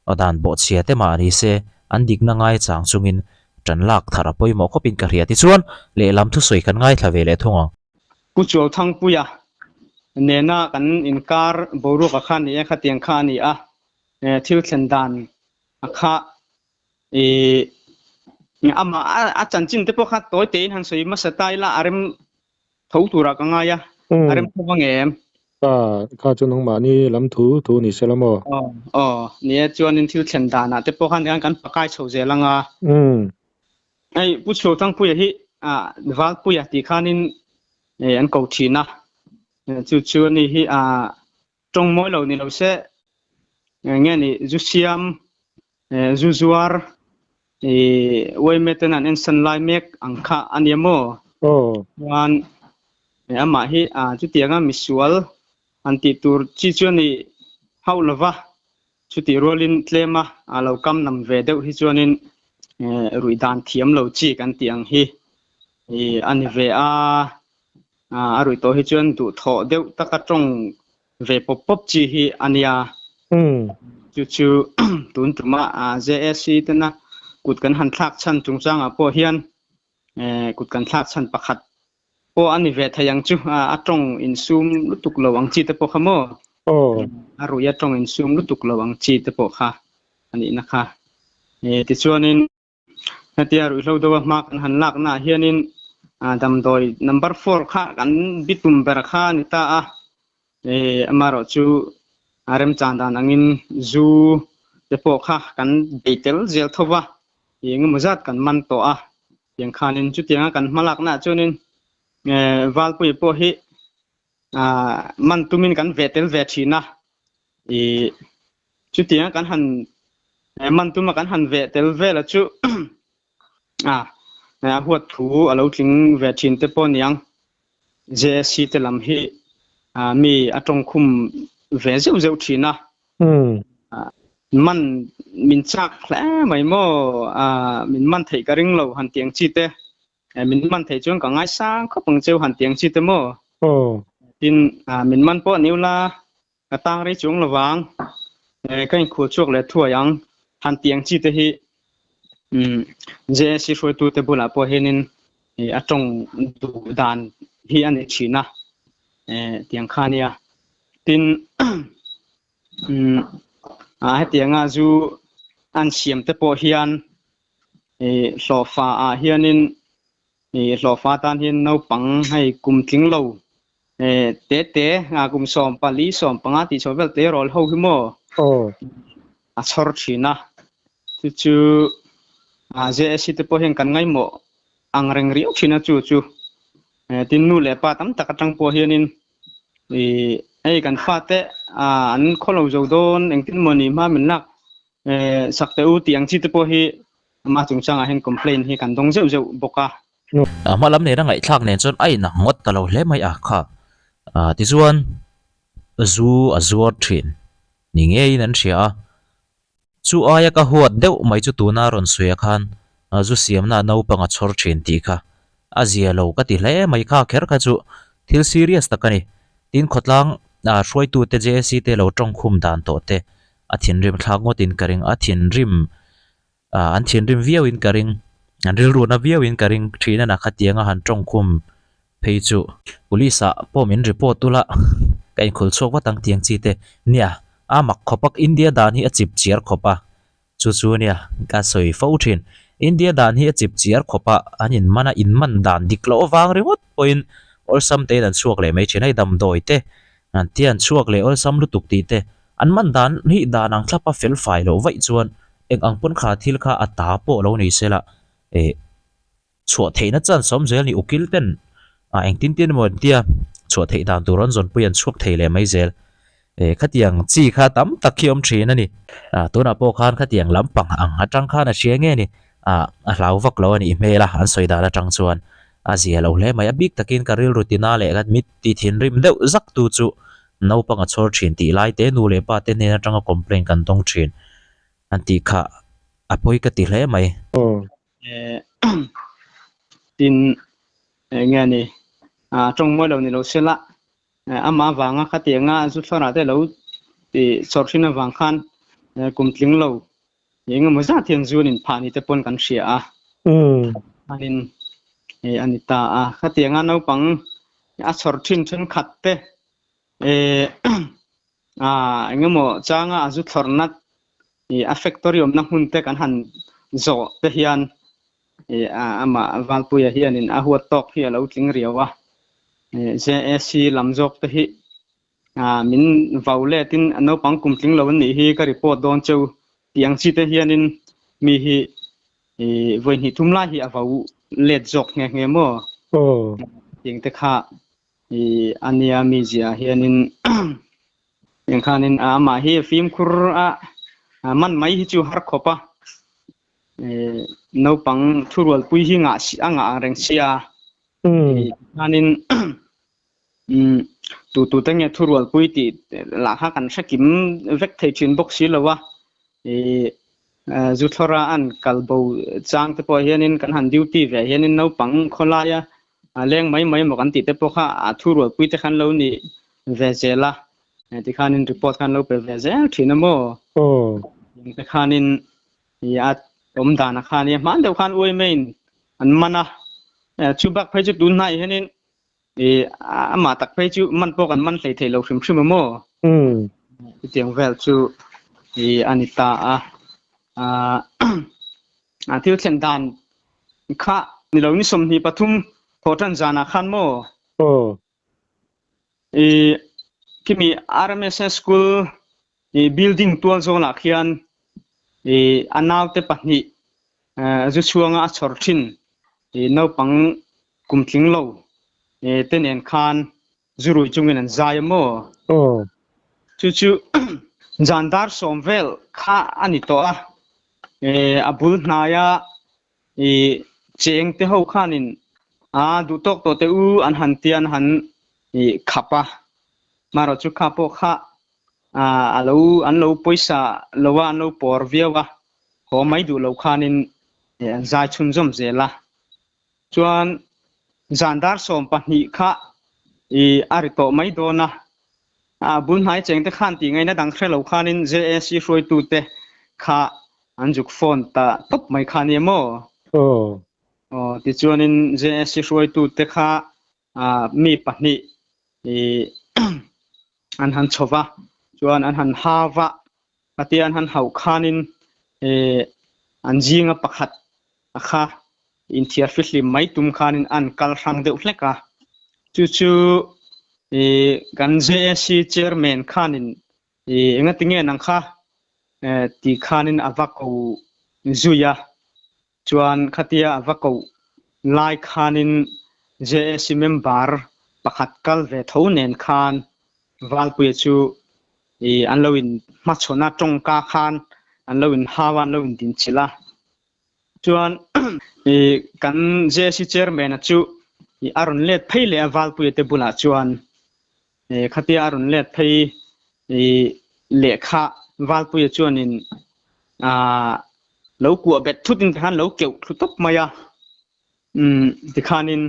aw dan bawhchhia te mah ni se an dikna ngaichang chungin tan lak thar a pawimawh khawpin ka hria tichuan lehlam thusawi kan ngaithla ve leh thung ang. Pu Chuauthangpuia nena kan inkar boruak a kha ni e khatiang kha a ni a, thil thlen dan a kha i amah a chanchin te pawh kha tawi tein han sawi hmasa ta ila a rem tho turah ka ngai a, a rem tho vang em? Ka kha chu nangmahni lam thu thu ni se la maw? Aw aw ni e chuanin thil thlen danah te pawh khan tikhan kan pakai chho zel ang a. Hei Pu Chhuathangpuia hi ah Valpuia tih khanin an ko thin a, chu chu ani hi ah Tawng mawi lo ni lo se, nge ni zu siam, zu zuar, i uaime ten an ensan lai mek ang kha a nia maw? Chuan amah hi chutianga misual han tih tur chi chu a ni hauh lo va, chutih rualin tlema a lo kam nam ve deuh hi chuanin ruih dan thiam lo chi kan tih ang hi a ni ve a. A ruih tawh hi chuan duhthawh deuh taka tawng ve pawp pawp chi hi a nia. Chu chu tun tuma JAC tena kut kan han thlak chhan chungchangah pawh hian kut kan thlak chhan pakhat pawh a ni ve thei ang chu. A tawng insum lutuk lo ang chi te pawh kha maw? A ruih a tawng insum lutuk lo ang chi te pawh kha a nihna kha. Tichuanin Hetia ruihhlo deuha hma kan han laknaah hianin damdawi number four kha kan bitum ber kha a ni ta a, amaherawh chu a remchan dan angin zu te pawh kha kan bei tel zel tho va, engemaw zat kan man tawh a, tiang khanin chutianga kan hma laknaah chuanin Valpui pawh hi man tumin kan ve tel ve thin a, ih Chutiang kan han man tuma kan han veh tel vel a chu a a huat thu a lo tling ve thin te pawh niang. JSC te lam hi mi a tawngkhum ve zeuh zeuh thin a. Man min chak hle mai maw min man theih ka ring lo han tiang chi te. Min man theih chuan ka ngaisang khawp ang cheu han tiang chi te maw. Tin min man pawh ni ula Ka tang rei chuang lovang, ka inkhul chhuak leh thuai ang, han tih ang chi te hi JAC hruaitute bulah pawh hianin a tawng duh dan hi a ni thin a, tiang kha nia. Tin, hetianga zu an siam te pawh hian hlawhfa ah hianin hlawhfa tan hian naupang hei kum tling lo te te nga kum 14 15 tih chho vel tleirawl ho hi maw a chhawr thin a chu chu JSC te pawh hian kan ngaimawh ang reng riau thin a chu chu tin nu leh pa tam tak atang pawh hianin hei kan fate an khawlo zo dawn engtin maw ni hma min lak sak teh u tih ang chi te pawh hi ama chungchangah hian complaint hi kan dawng zeuh zeuh bawk a. A hma lam nena ngaihthlak nen chuan a inang ngawt ta lo hle mai a kha. Tichuan zu a zuar thin ni ngeiin an hria a. Chu aia ka huat deuh mai chu tuna rawn sawi ah khan zu siamna naupang a chhawr thin tih kha a zia lo ka ti hle mai kha kher kha chu thil serious tak a ni. Tin khawtlang hruaitute JAC te lo tawngkhum dan tawh te a thinrim thlak ngawtin ka ring a thinrim an thinrim viauin ka ring an rilru na viauin ka ring thin a na khatianga han tawngkhum phei chu police ah pawh min report ula ka inkhul chhuak vat ang tiang chi te nia. A mak khawp a, India dan hi a chip chiar khawp a, chu chu ania ka sawi fo thin. India dan hi a chip chiar khawp a, an in man a, in man dan dik loh avang ringawt pawhin awlsam tein an chhuak leh mai thin. Hei damdawi te an tia an chhuak leh awlsam lutuk tih te, an man dan hi dan ang thlap a fel fai loh vaih chuan eng ang pawn kha thil kha a ta pawh lo ni se la, eh. Chhuah theihna chance awm zel ni ukil ten ah engtin tin emaw an tia chhuah theih dan tur an zawnpui an chhuak thei leh mai zel. Eh khatiang chi kha tam tak khi awm thin a ni. Ah tunah pawh khan khatiang lampang ang atang khan a hria nge ni ah a hlau vak lo a nih hmel a an sawi dan atang chuan a zia lo hle mai. A bik takin ka rilru tina leh ka mit ti thinrim deuh zak tu chu naupang a chhawr thin tih lai te nu leh pa te hnen atanga complaint kan dawng thin an tih kha a pawi ka ti hle mai. Tin, eng nge ni, tawng mawi lo ni lo se la, amah avanga khatianga zu thlarah te lo ti chawrh thin avang khan kum tling lo eng emaw zat hian zu an inphah ni te pawn kan hria a. Khanin a ni ta a, khatianga naupang a chawrh thin thenkhat te eng emaw changa a zu thlawrhna ih a factory awmna hmun te kan han zawh te hian ih amah Valpuia hianin a huat tawk hi a lo tling riau a, ih JAC lam zawk te hi ah min vau letin naupang kum tling lo an nih hi ka report dawn cheu tih ang chi te hianin mi hi ih vawi hnih thum lai hi a vau let zawk nghe nghe maw tiang te kha ih ania mizia hianin Eng khanin amah hi fimkhur a man mai hi chu har khawp a, naupang thurualpui hi ngah si a ngah ang reng sia. Khanin tu tu te nge thurualpui tih lah kha kan hre kim vek thei thin bawk si lo a, zu thlawra an kal bo chang te pawh hianin kan han duty ve hianin naupang khawlaia leng mai mai emaw kan tih te pawh kha a thurualpui te khan lo ni ve zel a, tikhanin report khan lo pe ve zel thin a maw? Eng te khanin i a awm dan a khan i hman deuh khan uai maiin an man a, chu bak phei chu tun hnai hianin i amah tak phei chu man pawh kan man hlei thei lo hrim hrim a maw? Chutiang vel chu i a ni ta a, a thil thlen dan kha ni lo ni 23 thawhtan zanah khan maw? I khimi RMSS school i building tual zawnah khian i a naute pahnih zu chhuanga a chhawr thin i naupang kum tling lo te nen khan zu rui chungin an zai a maw? Chu chu zan dar sawm vel kha a ni tawh a, a bul hnaia I cheng te ho khanin a duh tawk tawh te u an han tia an han i khap a, marawh chu kha pawh kha a lo an lo pawisa lo a an lo pawr viau a, haw mai duh lo khanin an zai chhunzawm zel a. Chuan zan dar 12 kha i a ri tawh mai dawn a, a bul hnai cheng te khan tih ngaihna dang hre lo khanin JAC hruaitute kha An zuk phone ta tawp mai kha nia maw? Aw. Aw, tichuanin JSC hruaitute kha mi pahnih i an han chho va, chuan an han ha va, khatia an han hauh khanin i an zinga pakhat a kha inthiar fihlim mai tum khanin an kal hrang deuh hlek a. Chu chu i kan JSC chairman khanin I engatinge nang kha ti khanin a va ko zui a, chuan khatia a va ko lai khanin JAC member pakhat kal ve tho nen khan Valpuia chu i an lo in hmachhawn a, tawngka khan an lo in hau a, an lo in dinchilh a. Chuan i kan JAC chairman a chu i a rawn let phei leh a Valpuia te bulah chuan Khatia a rawn let phei i lehkha Valpuia chuanin lo kuah bet thutin tikhan lo keuh thlu tawp mai a, tikhanin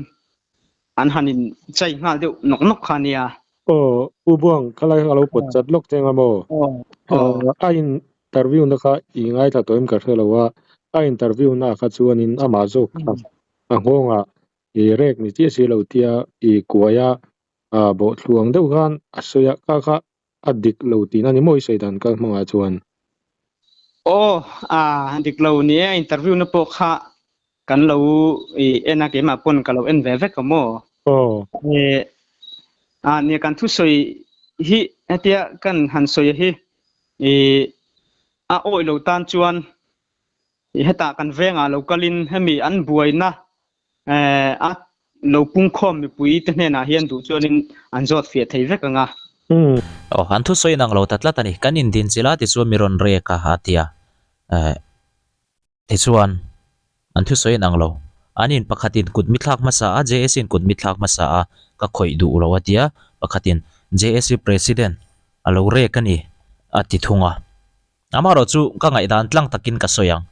an han in chai nghal deuh nawk nawk kha nia. Aw, U Buang, khalai kha ka lo pawt chat lawk che anga maw? A interview na kha i ngaithla tawh em ka hre lo a, a interview na kha chuanin amah zawk kha a nghawngah i rek ni chiah si lo tia i kuai a, bawhthluang deuh khan a sawi a, kha kha. a dik lo tihna ni maw i sawi dan kal hmangah chuan? Aw, a dik lo ni e, interview na pawh kha kan lo i en a, keimah pawn ka lo en ve vek a maw? Aw. E, a nia kan thusawi hi hetia kan han sawi hi i a awih lo tan chuan i hetah kan vengah lo kalin hemi an buaina a lo pungkhawm mipui te hnenah hian duh chuanin an zawt fiah thei vek ang a. Aw, an thusawi in ang lo ta tlat a ni. Kan indin chila tichuan mi rawn rek a, a ti a. Tichuan, an thusawi in ang lo. An in pakhatin kut mi thlak hmasa a, JAC in kut mi thlak hmasa a, ka khawih duh lo a ti a. Pakhatin JAC President a lo rek a ni, a ti thung a. Amaherawh chu ka ngaihdan tlang takin ka sawi ang.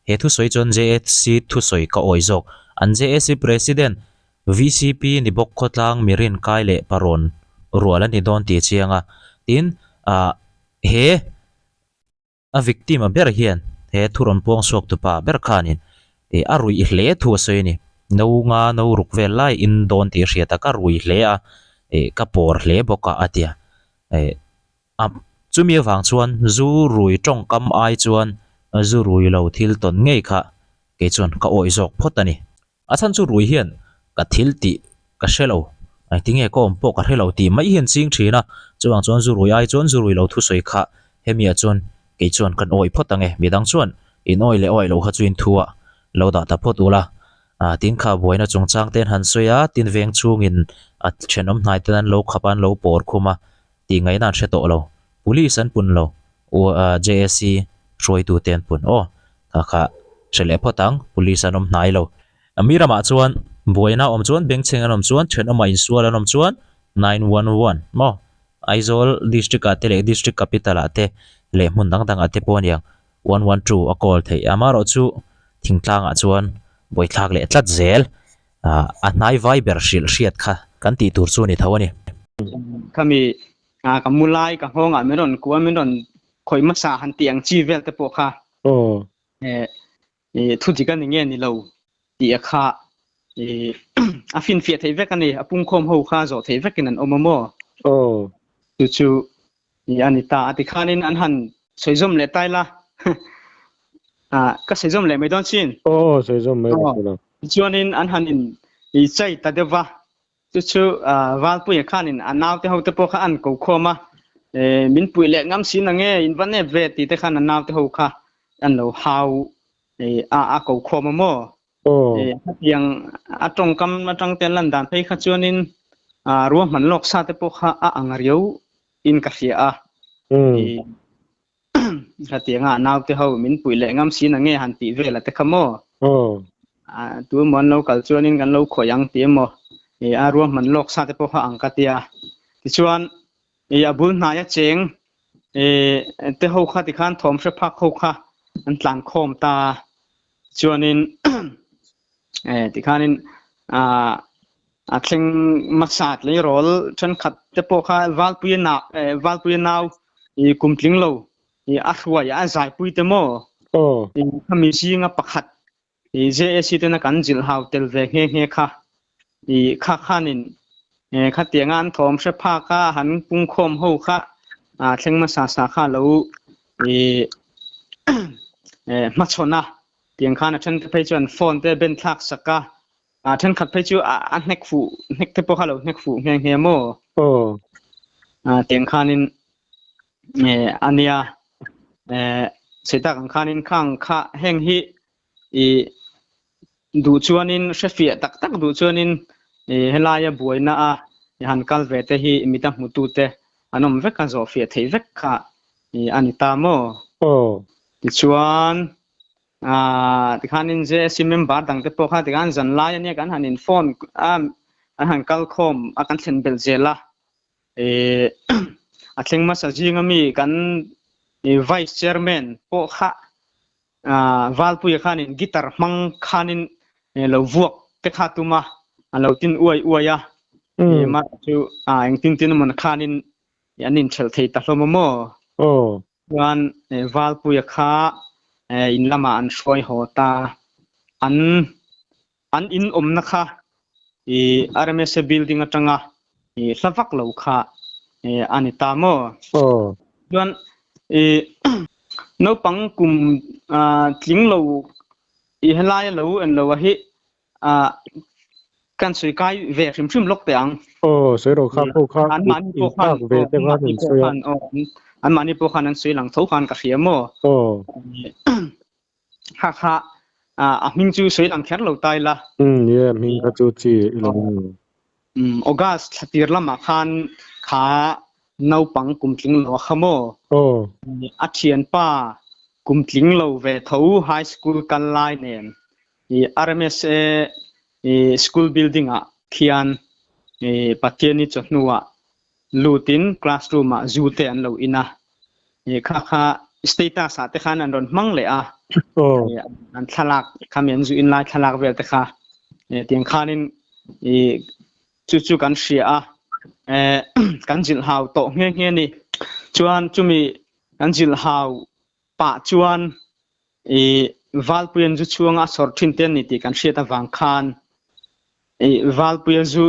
He thusawi chuan JAC thusawi ka awi zawk. An JAC President, VCP ni bawk khawtlang mi rinkai leh parawn rual a ni dawn tih a chiang a. Tin, ah he a victim a ber hian he thu rawn puang chhuak tupa ber khanin ih a ruih hle thu a sawi a ni. No nga no ruk vel lai in dawn tih a hriat a, ka rui hle a, ih ka pawr hle bawk a a ti a. Ih A, chumi avang chuan zu rui tawngkam ai chuan zu rui lo thil tawn ngei kha kei chuan ka awih zawk phawt a ni. A chhan chu rui hian ka thil tih ka hre lo, engtinge ka awm pawh ka hre lo tih mai hian ching thin a, chuvang chuan zu rui ai chuan zu rui lo thusawi kha hemiah chuan kei chuan kan awih phawt ang e, midang chuan in awih leh awih loh kha chu in thu ah lo dah ta phawt ula, tin kha buaina chungchang te an han sawi a, tin veng chhungin a thenawm hnai ten an lo khap a an lo pawr khum a, tih ngaihna an hre tawh lo. Police an pun lo, JAC hruaitu te an pun. Aw, kha kha hre leh phawt ang, police an awm hnai lo. Mi ramah chuan buaina awm chuan, bengchheng an awm chuan, thenawmah insual an awm chuan 911 maw? Aizawl district ah te leh district capital ah te leh hmun dang dangah te pawh a niang 112 a call theih. Amaherawh chu thingtlangah chuan buaithlak leh tlat zel. A hnai vai ber hrilh hriat kha kan tih tur chu a ni tho a ni. Khami ka mu lai ka nghawngah min rawn kual min rawn khawih hmasa han tih ang chi vel te pawh kha thu dik a ni nge ni lo tih a kha a finfiah theih vek a ni. A pungkhawm ho kha zawh theih vekin an awm a maw? Chu chu a ni ta. A tikhanin an han sawi zawm leh tai la. Ka sawi zawm leh mai dawn chin. Aw, sawi zawm mai dawn lo. Tichuanin an han in i chai ta deuh va. Chu chu Valpuia khanin a naute ho te pawh kha an ko khawm a. Min puih leh ngam si na nge, in va nep ve tih te khan a naute ho kha an lo hau a ko khawm a maw? Hetiang a tawngkam atang te an lan dan phei kha chuanin ruahman lawk sa te pawh kha a ang riau in ka hria a. Hetianga naute ho min puih leh ngam si na nge han tih vel a te kha maw? Tu emaw an lo kal chuanin kan lo khawih ang tih emaw a ruahman lawk sa te pawh kha ang ka tia. Tichuan a bul hnaia cheng te ho kha tikhan thawm hre phak ho kha an tlan khawm ta. Chuanin tikhanin a thleng hmasa tleirawl thenkhat te pawh kha Valpuia nau Valpuia nau i kum tling lo i a hruai a zaipui te maw khami zinga pakhat i JAC tena kan zilh hau tel ve nghe nghe kha i kha khanin khatianga an thawm hre phak a han pungkhawm ho kha thleng hmasa sa kha lo i hmachhawn a tiang khan a then te phei chuan phone te ben thlak sak a a thenkhat phei chu a hnek fuh hnek te pawh kha lo hnek fuh nghe nghe maw a tiang khanin ania sei tak ang khanin khang kha heng hi i duh chuanin hrefiah tak tak duh chuanin i helaia buaina a i han kal ve te hi mita hmutu te an awm vek a zawh fiah theih vek kha i a ni ta maw? Tichuan tikhanin JSC member dang te pawh kha tikhan zan lai ania kan han in phone a an han kal khawm a kan thlen belh zel a i a thleng hmasa zinga mi kan i vice chairman pawh kha Valpuia khanin guitar hmang khanin lo vuak te kha tum a, a lo tin uai uai a. Mah chu engtin tin emaw khanin an inthelh thei ta hlawm a maw? Chuan Valpuia kha in lamah an hruai haw ta. An an in awmna kha RMSA building atanga hla vak lo kha. a ni ta maw? Chuan naupang kum tling lo i helai a lo en lo a hi kan sawi kai ve hrim hrim lawk teh ang. Aw, sawi rawh kha pawh kha an mahni pawh khan ve te khan an sawi a. An mahni pawh khan an sawi lang tho khan ka hria maw? Aw. Kha kha a hming chu sawi lang kher lo tai la. Um, ye hming kha chu chi i lo. Um, August thlatir lamah khan kha naupang kum tling lo a kha maw? Aw. A thianpa kum tling lo ve tho high school kal lai nen i RMSA i school building ah khian i Pathian i chawhnu ah lutin classroom ah zu te an lo in a i kha kha status ah te khan an rawn hmang leh a an thlalak khami an zu in lai thlalak vel te kha tiang khanin i chu chu kan hria a kan zilh hau tawh nghe nghe ni chuan chumi kan zilh hau pah chuan i Valpuian zu chhuanga a sawr thin te an ni tih kan hriat avang khan i Valpuia zu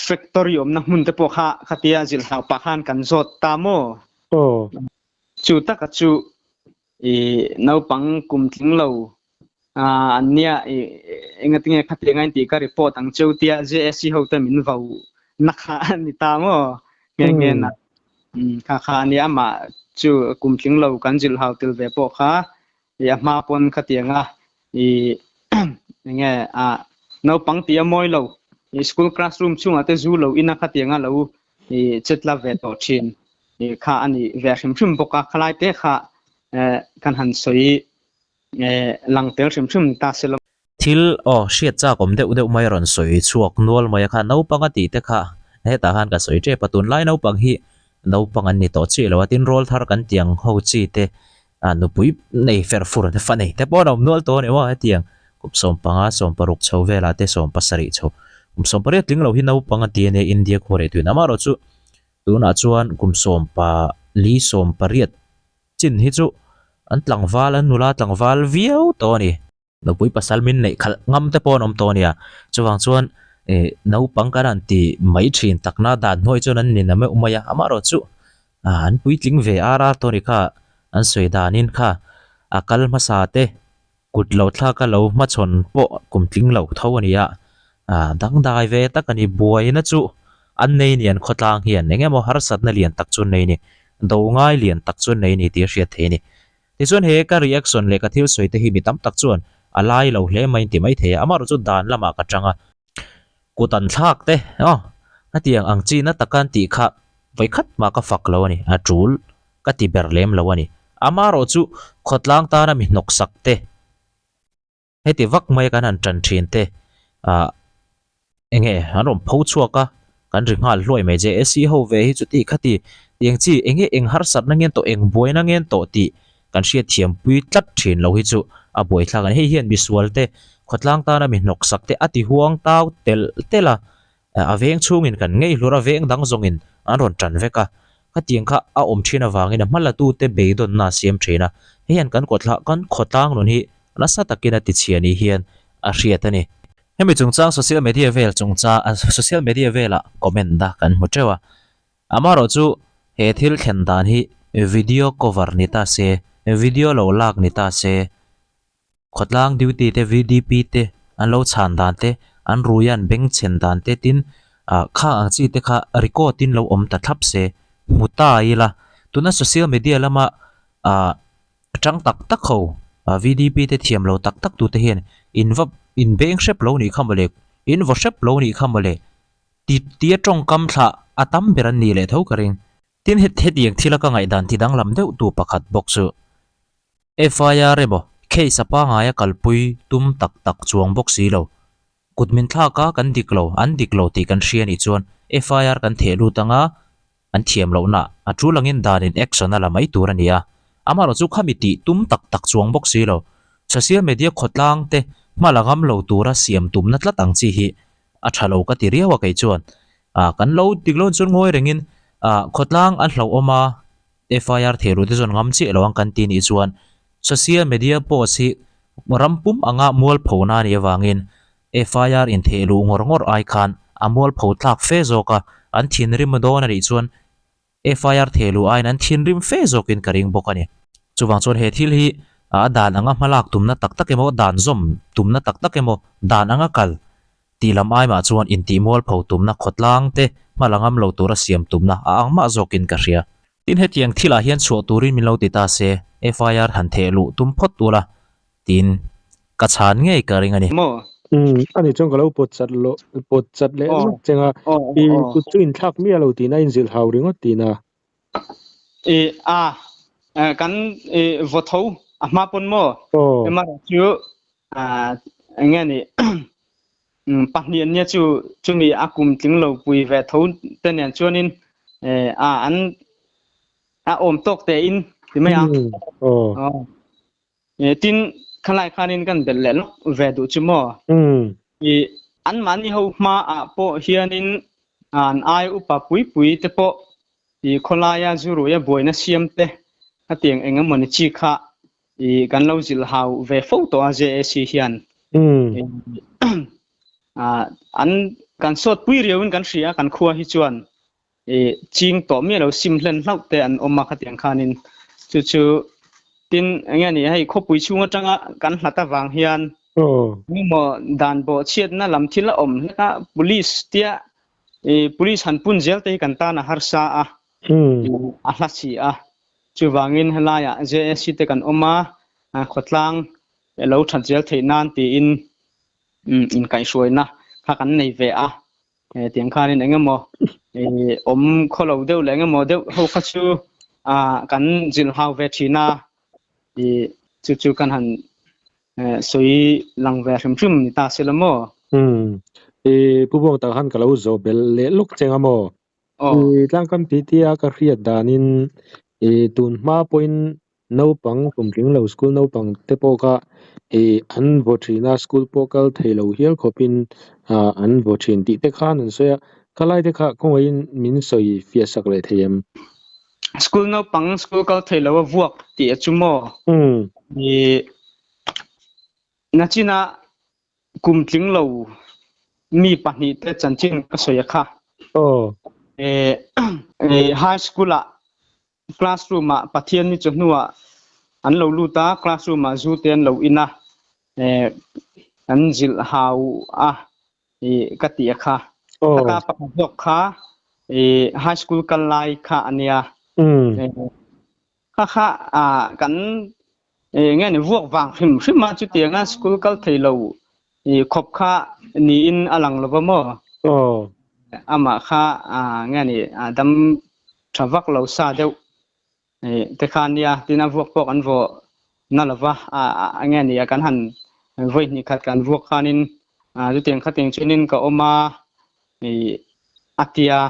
factory awmna hmun te pawh kha khatia zilh hlau pah khan kan zawt ta maw? Aw. Chu taka chu i naupang kum tling lo an nia i engatinge khatiang a intih ka report ang cheu tia JSC ho te min vo na kha a ni ta maw? Nghe nghe na. Kha kha a nia amah chu kum tling lo kan zilh hau tel ve pawh kha i a hma pawn khatiang a i enge a naupang tih a mawi lo i school classroom chungah te zu lo in a khatiang a lo i chetla ve tawh thin i kha a ni ve hrim hrim bawk a khalai te kha kan han sawi lang tel hrim hrim ta se lo. Thil aw hriat chak awm deuh deuh mai a rawn sawi chhuak nual mai a kha naupang a tih te kha hetah khan ka sawi tep a tunlai naupang hi naupang an ni tawh chiah lo a tin rawl thar kan tiang ho chi te ah nupui nei fer fur te fa nei te pawh an awm nual tawh a ni maw hetiang kum 15 16 chho velah te 17 chho kum 18 tling lo hi naupang a ti a nia India khua reh tuin amaherawhchu tunah chuan kum 14 18 chin hi chu an tlangval an nula tlangval viau tawh a ni. Nupui pasal min neih khalh ngam te pawh an awm tawh a nia. Chuvang chuan ih naupang kan han ti mai thin takna dan hnuai chuan an nin a meuh mai a, amaherawh chu an puitling ve ar ar tawh a ni kha an sawi danin kha a kal hmasa te kut lo thlak a lo hmachhawn pawh kum tling lo tho a ni a, dangdai ve tak a ni. Buaina chu an nei ni an khawtlang hian eng emaw harsatna lian tak chu an nei a ni, do ngai lian tak chu an nei a ni tih a hriat theih a ni. Tichuan he ka reaction leh ka thil sawi te hi mi tam tak chuan a lai lo hle mai ti mai thei a, amaherawh chu dan lamah ka tang a, kut an thlak te aw hetiang ang chi na taka an tih kha vawikhat mah ka fak lo a ni, a tul ka ti ber lem lo a ni. Amaherawh chu khawtlang tana mi hnawksak te. Heti vak mai kan han tan thin te ah enge an rawn pho chhuak a kan ri nghal hluai mai che AC ho ve hi chuti khati tiang chi enge eng harsatna ngen tawh eng buaina ngen tawh tih kan hriat thiam pui tlat thin lo hi chu a buaithlak a ni hei hian misual te khawtlang tana mi hnawk sak te a ti huang tau telh telh a A veng chhungin kan ngei hlur a, veng dang zawngin an rawn tan vek a. Khatiang kha a awm thin avangin a hmalatute beidawnna a siam thin a. Hei hian kan kawthla kan khawtlang nun hi nasa takin a tichhia ni hian a hriat a ni. Hemi chungchang social media vel chungchang social media velah comment a kan hmu teuh a. Amaherawh chu he thil thlen dan hi video cover ni ta se, video lo lak ni ta se, Khawtlang duty te VDP te an lo chhan dan te, an rui a an beng chhen dan te tin ah kha ang chi te kha record in lo awm ta thlap se hmu ta ila. Tuna social media lama ah tang tak tak ho ah VDP te thiam lo tak tak tute hian in va in beng hrep lo nih kha mawle, in vaw hrep lo nih kha mawle ti tia tawngkam thlah a tam ber an nih leh tho ka ring. Tin hetiang thila ka ngaihdan ti danglam deuh tu pakhat bawk chu. FIR emaw case a pangaia kalpui tum tak tak chuang bawk si lo. Kut min thlak a kan dik lo, an dik lo tih kan hria nih chuan FIR kan theh lut anga an thiam lohna a tul angin danin action a la mai tur a ni a. Amaherawh chu khami tih tum tak tak chuang bawk si lo. Social media khawtlang te hma la ngam lo tura siam tumna tlat ang chi hi a tha lo ka ti riau a kei chuan. Kan lo dik lo chuan ngawi rengin khawtlang a hlauhawm a. FIR thei rute chuan ngam chiah lo ang kan ti nih chuan social media post hi ram pum anga mualpho na anih avangin FIR in theh luh ngawr ngawr ai khan a mualpho tlak fe zawk a, An thinrim dawn a nih chuan FIR thehluh aiin an thinrim fe zawkin ka ring bawk a ni. Chuvang chuan he thil hi a dan anga hmalak tumna tak tak emaw, dan zawm tumna tak tak emaw, dan anga kal tih lam aimah chuan intihmualpho tumna khawtlang te hma la ngam lo tura siam tumna a ang mah zawkin ka hria. Tin hetiang thilah hian chhuah turin min lo ti ta se, FIR han thehluh tum phawt ula tiin ka chhan ngei ka ring a ni. Maw? Umm, ani chuan ka lo pawt chat lo, pawt chat leh lawk cheng a, i kut chu inthlak miah lo tiin a inzilh hau ringawt tiin a. I a, kan i vaw tho a hma pawn maw? Aw. Emarawh chu eng nge ni pahnih an nia chu chumi a kum tling lo pui ve tho te nen chuanin a an a awm tawk te in ti mai ang. Aw. Tin khalai khanin kan belh leh lawk ve duh chu maw? I anmahni ho hmaah pawh hianin an ai upa pui pui te pawh i khawlaia zu ruia buaina siam te khatiang eng emawni chi kha i kan lo zilh hau ve fo tawh a JAC hian. An kan sawt pui riauin kan hria kan khua hi chuan i ching tawh miah lo sim hlen hlauh te an awm a khatiang khanin chu chu tin enge ni hei khawpui chhung atanga kan hlat avang hian engemaw dan bawh chhiatna lam thil a awm hlek a police tia i police han pun zel te hi kan tan a harsa a a hla si a chuvangin helaiah JSC te kan awm a khawtlang lo that zel theih nan tiin inkaihhruaina kha kan nei ve a. Tiang khanin eng emaw awm khaw lo deuh leh eng emaw deuh ho kha chu kan zilh hau ve thin a, chu chu kan han sawi lang ve hrim hrim ni ta se la maw? Umm, Pu Buang tak khan ka lo zawh belh leh lawk cheng a maw? Tlangkam titi a ka hriat danin tun hma pawhin Naupang kum tling lo school naupang te pawh kha ih an vaw thin a, school pawh kal thei lo hial khawpin ah an vaw thin tih te khan an sawi a, khalai te kha khawngaihin min sawi fiah sak leh thei em? School naupang school kal thei lo a vuak tih a chu maw? Ih nachina kum tling lo mi pahnih te chanchin ka sawi a kha. Ih high school ah Classroom ah Pathian ni chawhnu ah an lo lut a, classroom ah zu te an lo in a, eh an zilh hau a ih ka tih a kha. Taka pakhat zawk kha ih high school kal lai kha a nia. Kha kha ah kan eh nge ni vuak vang hrim hrim a chutianga school kal thei lo ih khawp kha niin a lang lo va maw? Amah kha ah nge ni dam tha vak lo sa deuh ih te kha nia tin a vuak pawh kan vawh na lo va a nge ni a kan han vawi hnih khat kan vuak khanin ah chutiang khatiang chuanin ka awm a ih a tia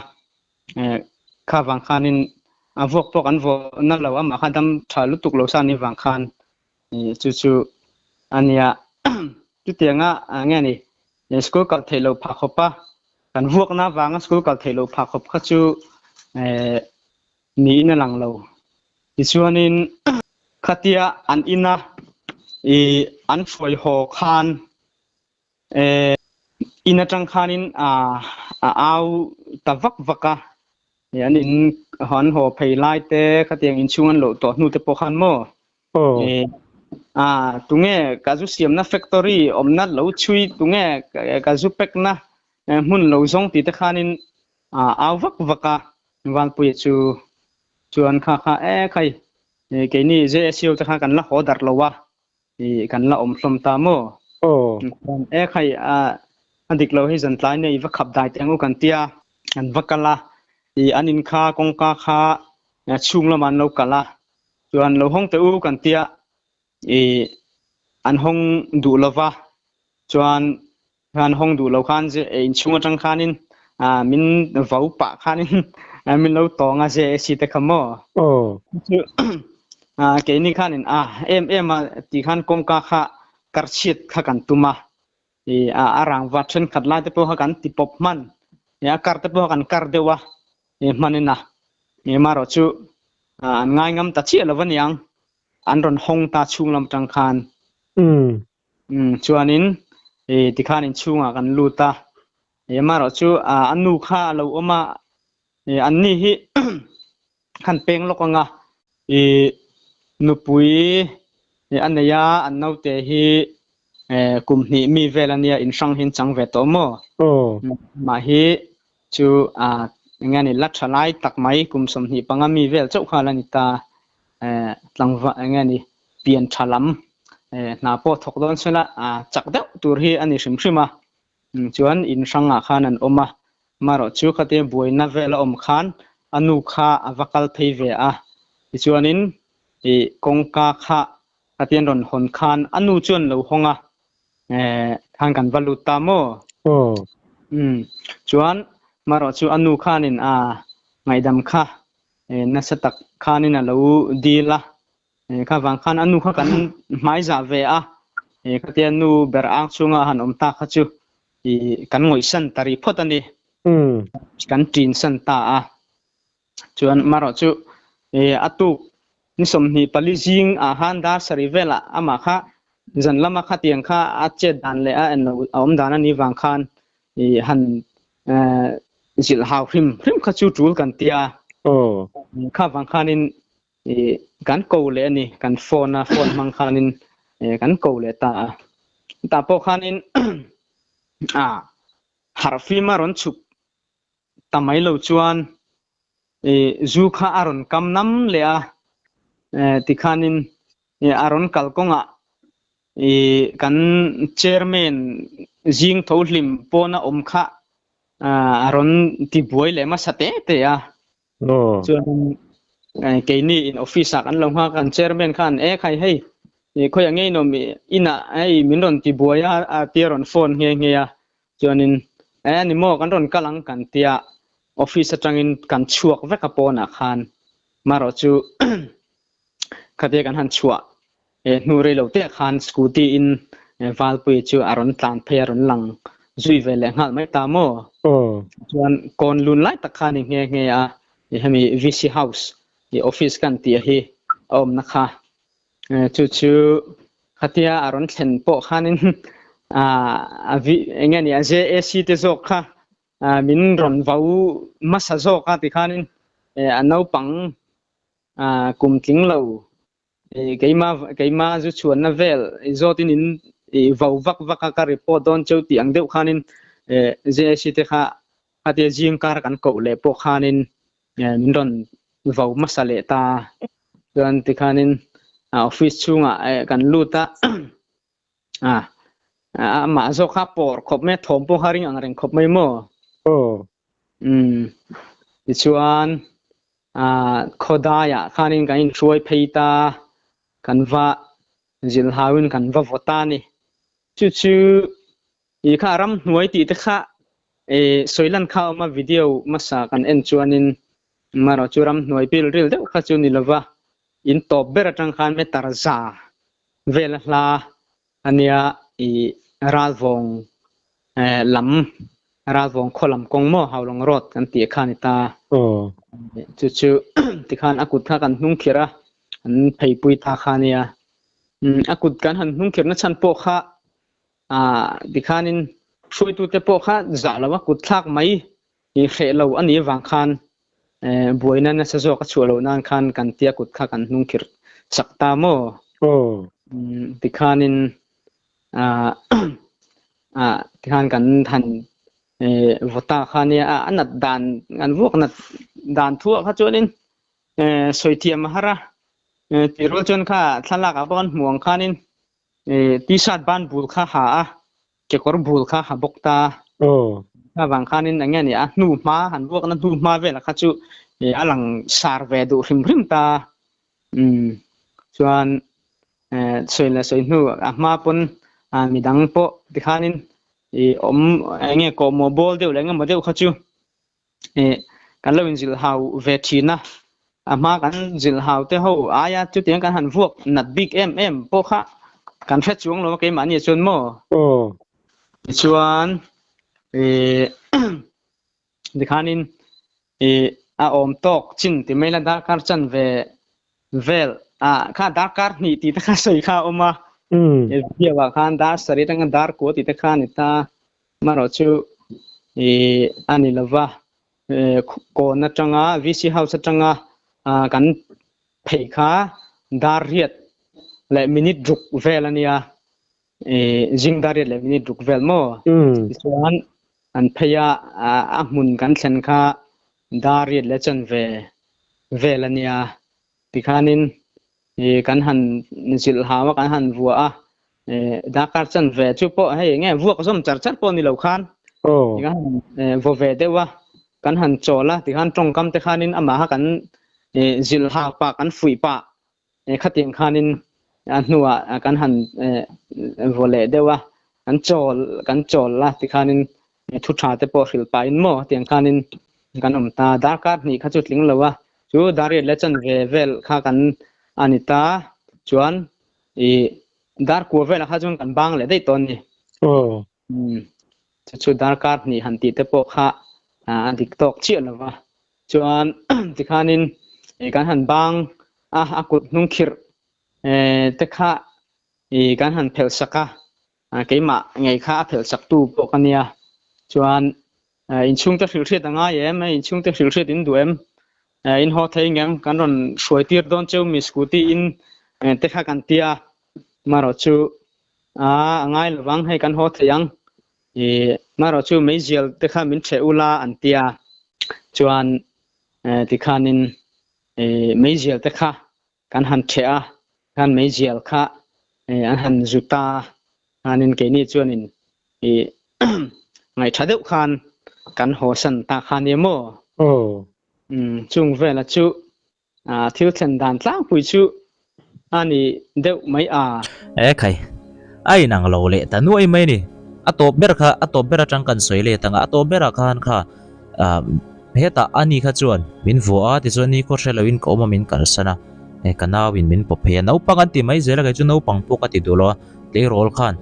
eh kha vang khanin a vuak pawh kan vawh na lo amah kha dam tha lutuk lo sa ni vang khan ih chu chu a nia chutianga nge ni school kal theih loh phah khawp a kan vuakna vanga school kal theih loh phah khawp kha chu eh niin a lang lo tichuanin khatia an ina ih an hruai haw khan eh in atang khanin a a au ta vak vak a an in an haw phei lai te khatiang inchhung an loh tawh hnu te pawh khan maw A tunge ka zu siamna factory awmna lo chhui tunge ka zu pekna hmun lo zawng tih te khanin a au vak vak a Valpuia chu chuan kha kha e khai keini JSU te kha kan la haw darh lo a kan la awm hlawm ta maw e khai a dik lo hei zan tlai nei va khap dai teng u kan tia an va kal a an in kha kawngka kha chhung lamah an lo kal a Chuan lo hawng teh u kan tia i an hawng duh lova chuan an hawng duh lo khan inchhung atang khanin min vau pah khanin min lo tawng a JAC te kha maw. Chu keini khanin a em em a ti khan kawngka kha karchhiat kha kan tum a i a rangva thenkhat lai te pawh kha kan ti pawp hman a kar te pawh kha kan kar deuh a hmanin a marawh chu an ngai ngam ta chiah lo a niang an rawn hawng ta chhung lam atang khan chuanin tikhan inchhungah kan lut a marawh chu a nu kha a lo awm a. An ni hi khan peng lawk anga i nupui a nei a, an naute hi kum hnih mi vel ania in hrang hian chang ve tawh maw? Mah hi chu enge ni la tha lai tak mai kum 25 mi vel chauh kha la ni ta. Tlangva enge ni pian tha lam hna pawh thawk dawn sela chak deuh tur hi a ni hrim hrim a. Chuan in hrangah khan an awm a, marawh chu khatia buaina vel a awm khan a nu kha a va kal phei ve a, tichuanin ih kawngka kha khatian rawn hawn khan a nu chuan lo hawng a, khan kan va lut ta maw? Umm chuan marawh chu a nu khanin a ngaihdam kha nasa tak khanin a lo dil a, Kha vang khan a nu kha kan hmai zah ve a, khatia nu ber ang chhunga han awm ta kha chu kan ngawih san ta rih phawt a ni. Kan ṭin san ta a. Chuan marawh chu a tuk ni 24 zing ah khan dar sarih velah amah kha zan lama khatiang kha a chet dan leh a en lo a awm dan a nih vang khan han zilh hau hrim hrim kha chu ṭul kan ti a. Kha vang khanin kan ko leh a ni, kan phone a, phone hmang khanin kan ko leh ta a. Tah pawh khanin a harhfim a rawn chhuk ta mai lo chuan zu kha a rawn kam nam leh a, tikhanin a rawn kal kawngah kan chairman zing tho hlim pawna awm kha a rawn ti buai leh hmasa te te a. Chuan keini in office ah kan lo nghak a, kan chairman khan e khai hei khawiah ngei nawm inah hei min rawn ti buai a a tia rawn phone nghe nghe a, chuanin e ni maw kan rawn kal ang kan tia office atangin kan chhuak vek a pawnah khan marawh chu khatia kan han chhuah hnu rei lo te khan scooty in Valpui chu a rawn tlan phei a rawn lang zui ve leh nghal mai ta maw? Chuan kawn lun lai tak kha ni nghe nghe a, hemi VC house i office kan tih hi a awmna kha. Chu chu khatia a rawn thlen pawh khanin a enge ni a JAC te zawk kha min rawn vau hmasa zawk a tikhanin a naupang kum tling lo Keima keima zu chhuanna vel zawtin in vo vak vak a ka report dawn cheu tih ang deuh khanin JAC te kha khatia zing kar kan koh leh pawh khanin min rawn vo hmasa leh ta. Chuan tikhanin office chhungah kan lut a, amah zawk kha pawr khawp mai a, thawm pawh kha ring ang reng khawp mai maw? Tichuan Khawdaiah khanin kan inhruai phei ta, kan va zilhauin kan va vaw ta a ni. Chu chu i kha ramhnuai tih te kha sawilan kha a awm a, video hmasa kan en chuanin marawh chu ramhnuai pil ril deuh kha chu ni lova, in tawp ber atang khan meter za vel a hla a nia i ralvawng lam ralvawng khaw lam kawng maw Haulawng road kan tih kha a ni ta. Chu chu tikhan a kut kha kan hnung khirh a, an pheipui ta kha a nia. A kut kan han hnung khirhna chhan pawh kha tikhanin hruaitute pawh kha zah lo a kut thlak mai hreh lo a nih avang khan buaina nasa zawk a chhuah loh nan khan kan tia kut kha kan hnung khirh sak ta maw? Tikhanin tikhan kan han vaw ta kha nia a nat dan an vuak nat dan thuah kha chuanin sawi thiam a har a, tih rual chuan kha thlalak ah pawh kan hmuh ang khanin t-shirt ban bul kha ha a, kekawr bul kha ha bawk ta. Avang khanin eng nge ni a hnu hma han vuakna hnu hma velah kha chu a lang sar ve duh hrim hrim ta. Chuan sawi leh sawi hnu a hma pawn midang pawh tikhanin awm eng nge kawhmawh bawl deuh leh engemaw deuh kha chu kan lo inzilh hau ve thin a. A hma kan zilh hau te ho aia chutiang kan han vuak nat bik em em pawh kha kan hre chuang lo a keimahni ah chuan maw? Tichuan tikhanin a awm tawk chin ti mai la darkar chan ve vel kha darkar hnih tih te kha sawi kha a awm a. Video ah khan dar sarih atanga dar kua tih te kha a ni ta. Amaherawhchu a ni lova. Kawn atanga VC House atanga kan phei kha dar riat leh minute ruk vel a nia zing dar riat leh minute ruk vel maw tichuan an phei a a hmun kan thlen kha dar riat leh chanve vel a nia tikhanin kan han zilh hau a kan han vuah a darkar chanve chu pawh hei enge vuak zawm char char pawh ni lo khan tikhan vaw ve deuh a kan han chawl a tikhan tawngkam te khanin amah kha kan zilh hau pah kan fuih pah khatiang khanin a hnuah kan han vaw leh deuh a kan chawl kan chawl a tikhanin thu tha te pawh hrilh pahin maw tiang khanin kan awm ta darkar hnih kha chu tling lo a chu dariat leh chanve vel kha kan a ni ta chuan i dar kua velah kha chuan kan bang leh daih tawh a ni. Aw. Um chu chu darkar hnih han tih te pawh kha a dik tawk chiah lo va chuan tikhanin kan han bang a a kut hnung khirh te kha i kan han phelh sak a keimah ngei kha a phelh sak tu pawh ka nia chuan inchhungte hrilh hriat a ngai em inchhungte hrilh hriat in duh em in haw thei ngem kan rawn hruai tir dawn cheu mi scooty in te kha kan tia marawh chu a ngai lovang hei kan haw thei ang i marawh chu meizial te kha min ṭheh ula an tia chuan tikhanin meizial te kha kan han ṭheh a khan meizial kha an han zu ta khanin keini chuanin i ngaihṭha deuh khan kan haw san ta kha nia maw? Aw. Um chung vela chu thil thlen dan tlangpui chu a ni deuh mai a. E khai, a inang lo leh ta nuai mai ni. A tawp ber kha, a tawp ber atang kan sawi let ang a, a tawp berah khan kha Hetah ani kha chuan min vuah a, tichuan ni khaw hre loin ka awm a min kalsan a, ka nauin min pawp phei a, naupang an ti mai zel a, kei chu naupang pawh ka ti duh lo a, tleirawl khan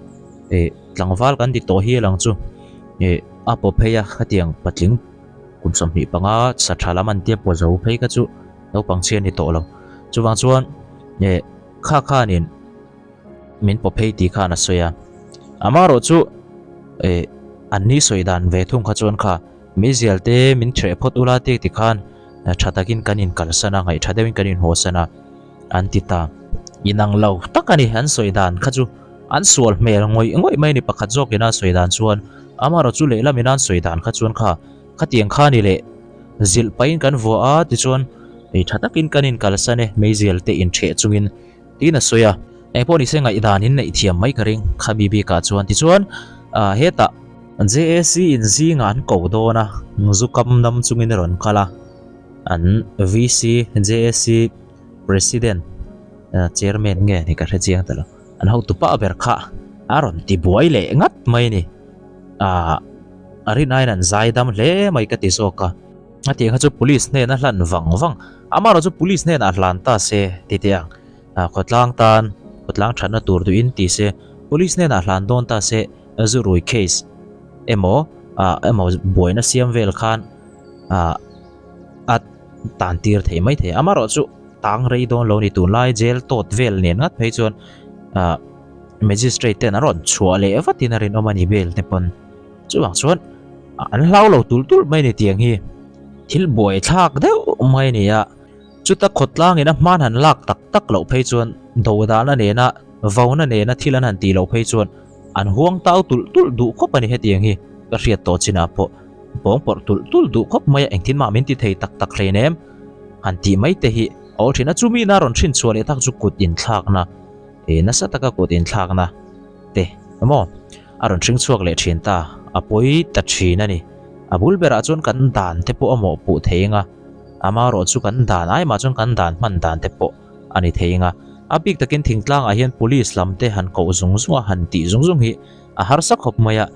tlangval kan ti tawh hial ang chu a pawp phei a, khatiang patling kum 25 sa tha lam an tia pawh zo phei kha chu naupang chhia a ni tawh lo, chuvang chuan kha khanin. min pawp phei tih khan a sawi a amaherawh chu eh an ni sawi dan ve thung kha chuan kha meizial te min hreh phawt ula te ti khan tha takin kan in kalsan a ngaih tha deuhin kan in haw san a an ti ta inang lo tak a ni an sawi dan kha chu an sual hmel ngawih ngawih mai a ni pakhat zawkin a sawi dan chuan amaherawh chu lehlam in an sawi dan kha chuan kha khatiang kha ni leh zilh pahin kan vuah a tichuan tha takin kan in kalsan e meizial te intheh chungin. Tiin a sawi a, eng pawh nise ngaihdan in neih thiam mai ka ring khami bikah chuan tichuan ah hetah JAC in zingah an ko dawn a, zu kam nam chungin a rawn kal a, an VC JAC President Chairman nge ni ka hre chiang ta lo, an hotu pah ber kha a rawn ti buai leh ngat mai a ni, ah a rinaiin an zai dam hle mai ka ti zawk a. A tih kha chu police hnena hlan vang vang, amaherawh chu police hnenah hlan ta se ti teh ang, khawtlang tan khawtlang thatna tur duhin ti se, police hnenah hlan dawn ta se zu rui case emaw ah emaw buaina siam vel khan ah a tan tir thei mai thei, amaherawh chu tang rei dawn lo ni tunlai jail tawt vel nen ngat phei chuan ah magistrate ten an rawn chhuah leh vatin a rinawm a ni bail te pawn. Chuvang chuan an hlau lo tul tul mai a ni tiang hi thil buai thlak deuh mai a ni a, chuta khawtlang ina hman han lak tak tak loh phei chuan dodana nena vauna nena thil an han tih loh phei chuan an huang tau tulh tulh duh khawp a ni hetiang hi ka hriat tawh chinah pawh pawng pawrh tulh tulh duh khawp mai a engtin mah min ti thei tak tak hlein em han tih mai te hi a awl thin a chumi ina rawn hrin chhuah leh tak chu kut inthlakna eh nasa taka kut inthlakna te emaw A rawn hring chhuak leh thin ta, a pawi ta thin a ni. A bul berah chuan kan dan te pawh a mawhpuh thei eng a, amaherawh chu kan dan ai mah chuan kan dan hman dan te pawh a ni thei eng a. A bik takin thingtlangah hian police lam te han koh zung zung a, han tih zung zung hi a harsa khawp mai a.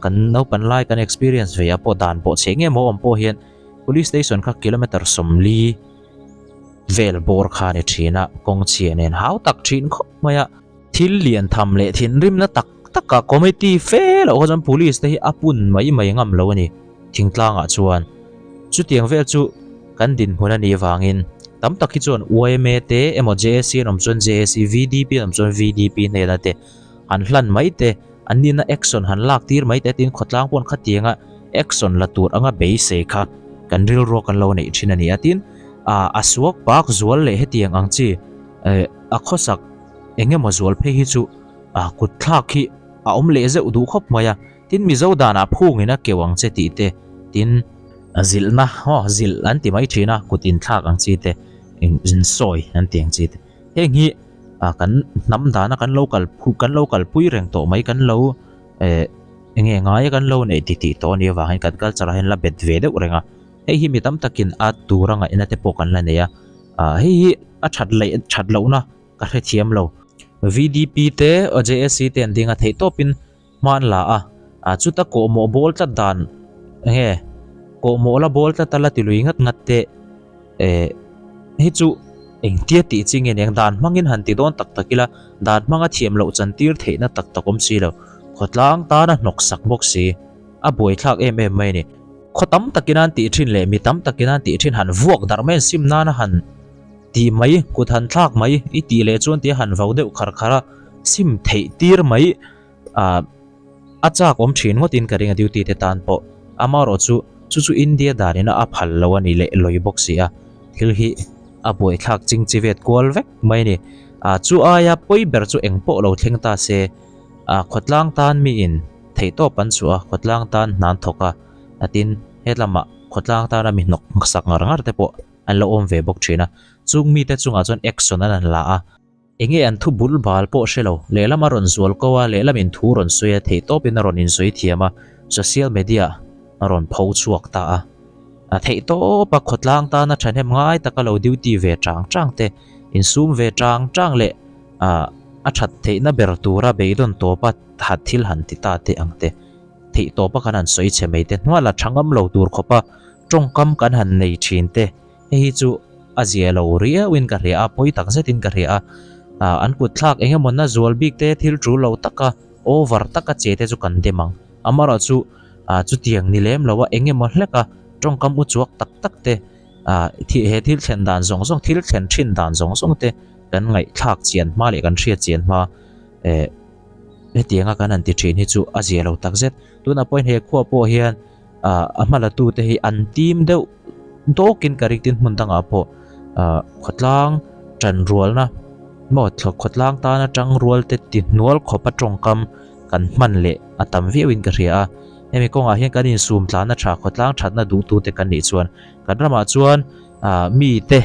Kan naupan lai kan experience ve ah pawh dan pawh chhe nge maw awm pawh hian police station kha kilometer 40 vel bawr kha a ni thin a, kawng chhia nen hau tak thin khawp mai a. Thil lian tham leh thinrimna tak taka committee fe loh kha chuan police te hi a pun mai mai ngam lo a ni. Thingtlangah chuan chutiang vel chu kan dinhmun a nih vangin tam tak hi chuan yma te emaw JAC an awm chuan JAC, VDP an awm chuan VDP hnena te han hlan mai te, an nihna action han lak tir mai te tin khawtlang pawn khatianga action la tur anga beisei kha. kan rilruak kan lo neih thin a ni a. Tin, a suak pak zual leh hetiang ang chi a khawsak eng emaw zual phei hi chu kut thlak hi a awm leh zeuh duh khawp mai a. Tin, Mizo danah phungin a keuh ang che tih te, tin, zilhna, aw, zilh an ti mai thin a, kut inthlak ang chi te, insawi an ti ang chi te. Heng hi kan hnam dana kan lo kal kan lo kalpui reng tawh mai, kan lo eh eng nge ngaia kan lo neih ti tih tawh a nih avangin kan culture ah hian la bet ve deuh reng a. Hei hi mi tam takin a tura ngaihna te pawh kan la nei a, hei hi a that leh that lohna ka hrethiam lo. VDP te JSC te an ding a theih tawpin hma an la a, a chuta kawhmawh bawl tlat dan enge kawhmawh la bawl tlat a la ti lui ngat ngat te eh hi chu engtia tih chi nge niang dan hmangin han ti dawn tak tak ila dan hmanga thiam loh chan tir theihna tak tak awm si lo khawtlang tana hnawk sak bawk si a buaithlak em em mai a ni khaw tam takin an tih thin leh mi tam takin an tih thin han vuak darh mai an sim nana han tih mai kut han thlak mai i tih leh chuan tia han vau deuh khar khar a sim theih tir mai. Ah a chak awm thin ngawtin ka ring a duty te tan pawh amaherawh chu chu chu India danin a phal lo a ni leh lawi bawk si a thil hi a buaithlak ching chi vet kual vek mai a ni ah chu aia pawi ber chu eng pawh lo thleng ta se ah khawtlang tan miin theihtawp an chhuah a khawtlang tan hna an thawk a a tin hetlama khawtlang tana mi hnawk sak ngar ngar te pawh an lo awm ve bawk thin a chung mite chungah chuan action an han la a. Enge an thu bul bal pawh hre lo, lehlam a rawn zual ko a, lehlam in thu rawn sawi a, theih tawp in a rawn insawi thiam a, social media a rawn pho chhuak ta a. A theih tawp a, khawtlang tana thahnem ngai taka lo duty ve chang chang te, insum ve chang chang leh a that theihna ber tura beidawn tawpa that thil han ti ta te ang te, theih tawpa kan han sawi chhe mai te, hnual a tha ngam lo tur khawpa tawngkam kan han nei thin te, Hei hi chu a zia lo riauin ka hria a, pawi tak zetin ka hria a. Ah, an kut thlak eng emaw na zual bik te, thil tul lo taka over taka che te chu kan dem ang. Amaherawh chu ah chutiang ni lem lo a, eng emaw hlek a, tawngkam u chuak tak tak te, ah he thil thlen dan zawng zawng, thil thlen thin dan zawng zawng te kan ngaihthlak chian hma leh kan hriat chian hma eh hetianga kan han ti thin hi chu a zia lo tak zet. Tunah pawhin he khua pawh hian ah a hma la tu te hi an tim deuh dawkin ka ring tin hmun dangah pawh ah khawtlang tan rualna maw khawtlang tana tang rual te ti hnual khawpa tawngkam kan hman leh a tam viauin ka hria a hemi kawngah hian kan insum tlana tha khawtlang thatna duh tu te kan nih chuan kan ramah chuan ah mi te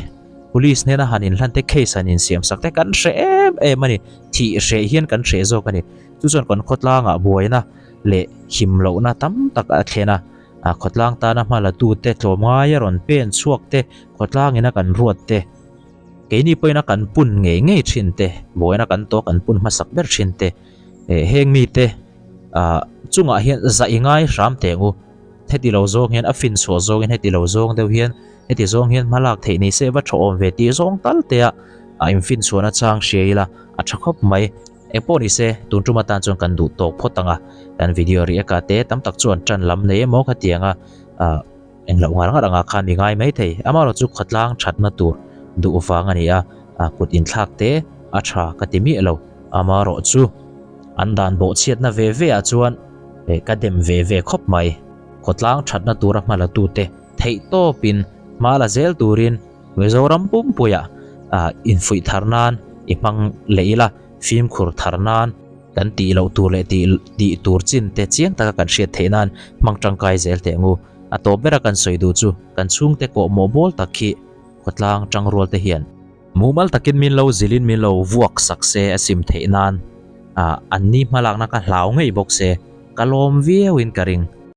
police hnena han inhlan te case han insiam sak te kan hre em em a ni thih hreh hian kan hreh zawk a ni chu chuan kan khawtlangah buaina leh him lohna tam tak a thlen a, a khawtlang tana hma la tute tlawmngai a rawn pen chhuak te, khawtlang ina kan ruat te, keini pawhin a kan pun ngei ngei thin te, buaina kan tawk an pun hmasak ber thin te, eh heng mite ah chungah hian zah i ngai hram teh ang u, heti lo zawng hian a fin chhuah zawngin heti lo zawng deuh hian heti zawng hian hma lak theih ni se va tha awm ve tih zawng tal te a a infin chhuahna chang hria ila a tha khawp mai. Eng pawh ni se, tun tum atan chuan kan duh tawk phawt ang a, kan video react ah te tam tak chuan tan lam nei emaw khatiang a ah eng loh ngar ngar anga khan mi ngai mai thei. Amaherawh chu khawtlang thatna tur duh vang a ni a, ah kut inthlak te a tha ka ti miah lo. Amaherawh chu an dan bawhchhiatna ve ve ah chuan eh ka dem ve ve khawp mai. Khawtlang thatna tura hma la tute theih tawpin hma la zel turin Mizoram pumpuia ah infuih thar nan i hmang leh ila, fimkhur thar nan kan tih loh tur leh tih tih tur chin te chiang taka kan hriat theih nan hmang tangkai zel teh ngu. A tawp bera kan sawi duh chu kan chhungte kawhmawh bawl tak khi khawtlang tangrual te hian mumal takin min lo zilhin min lo vuak sak se a sim theih nan ah an ni hmalakna ka hlau ngei bawk se ka lawm viauin ka ring.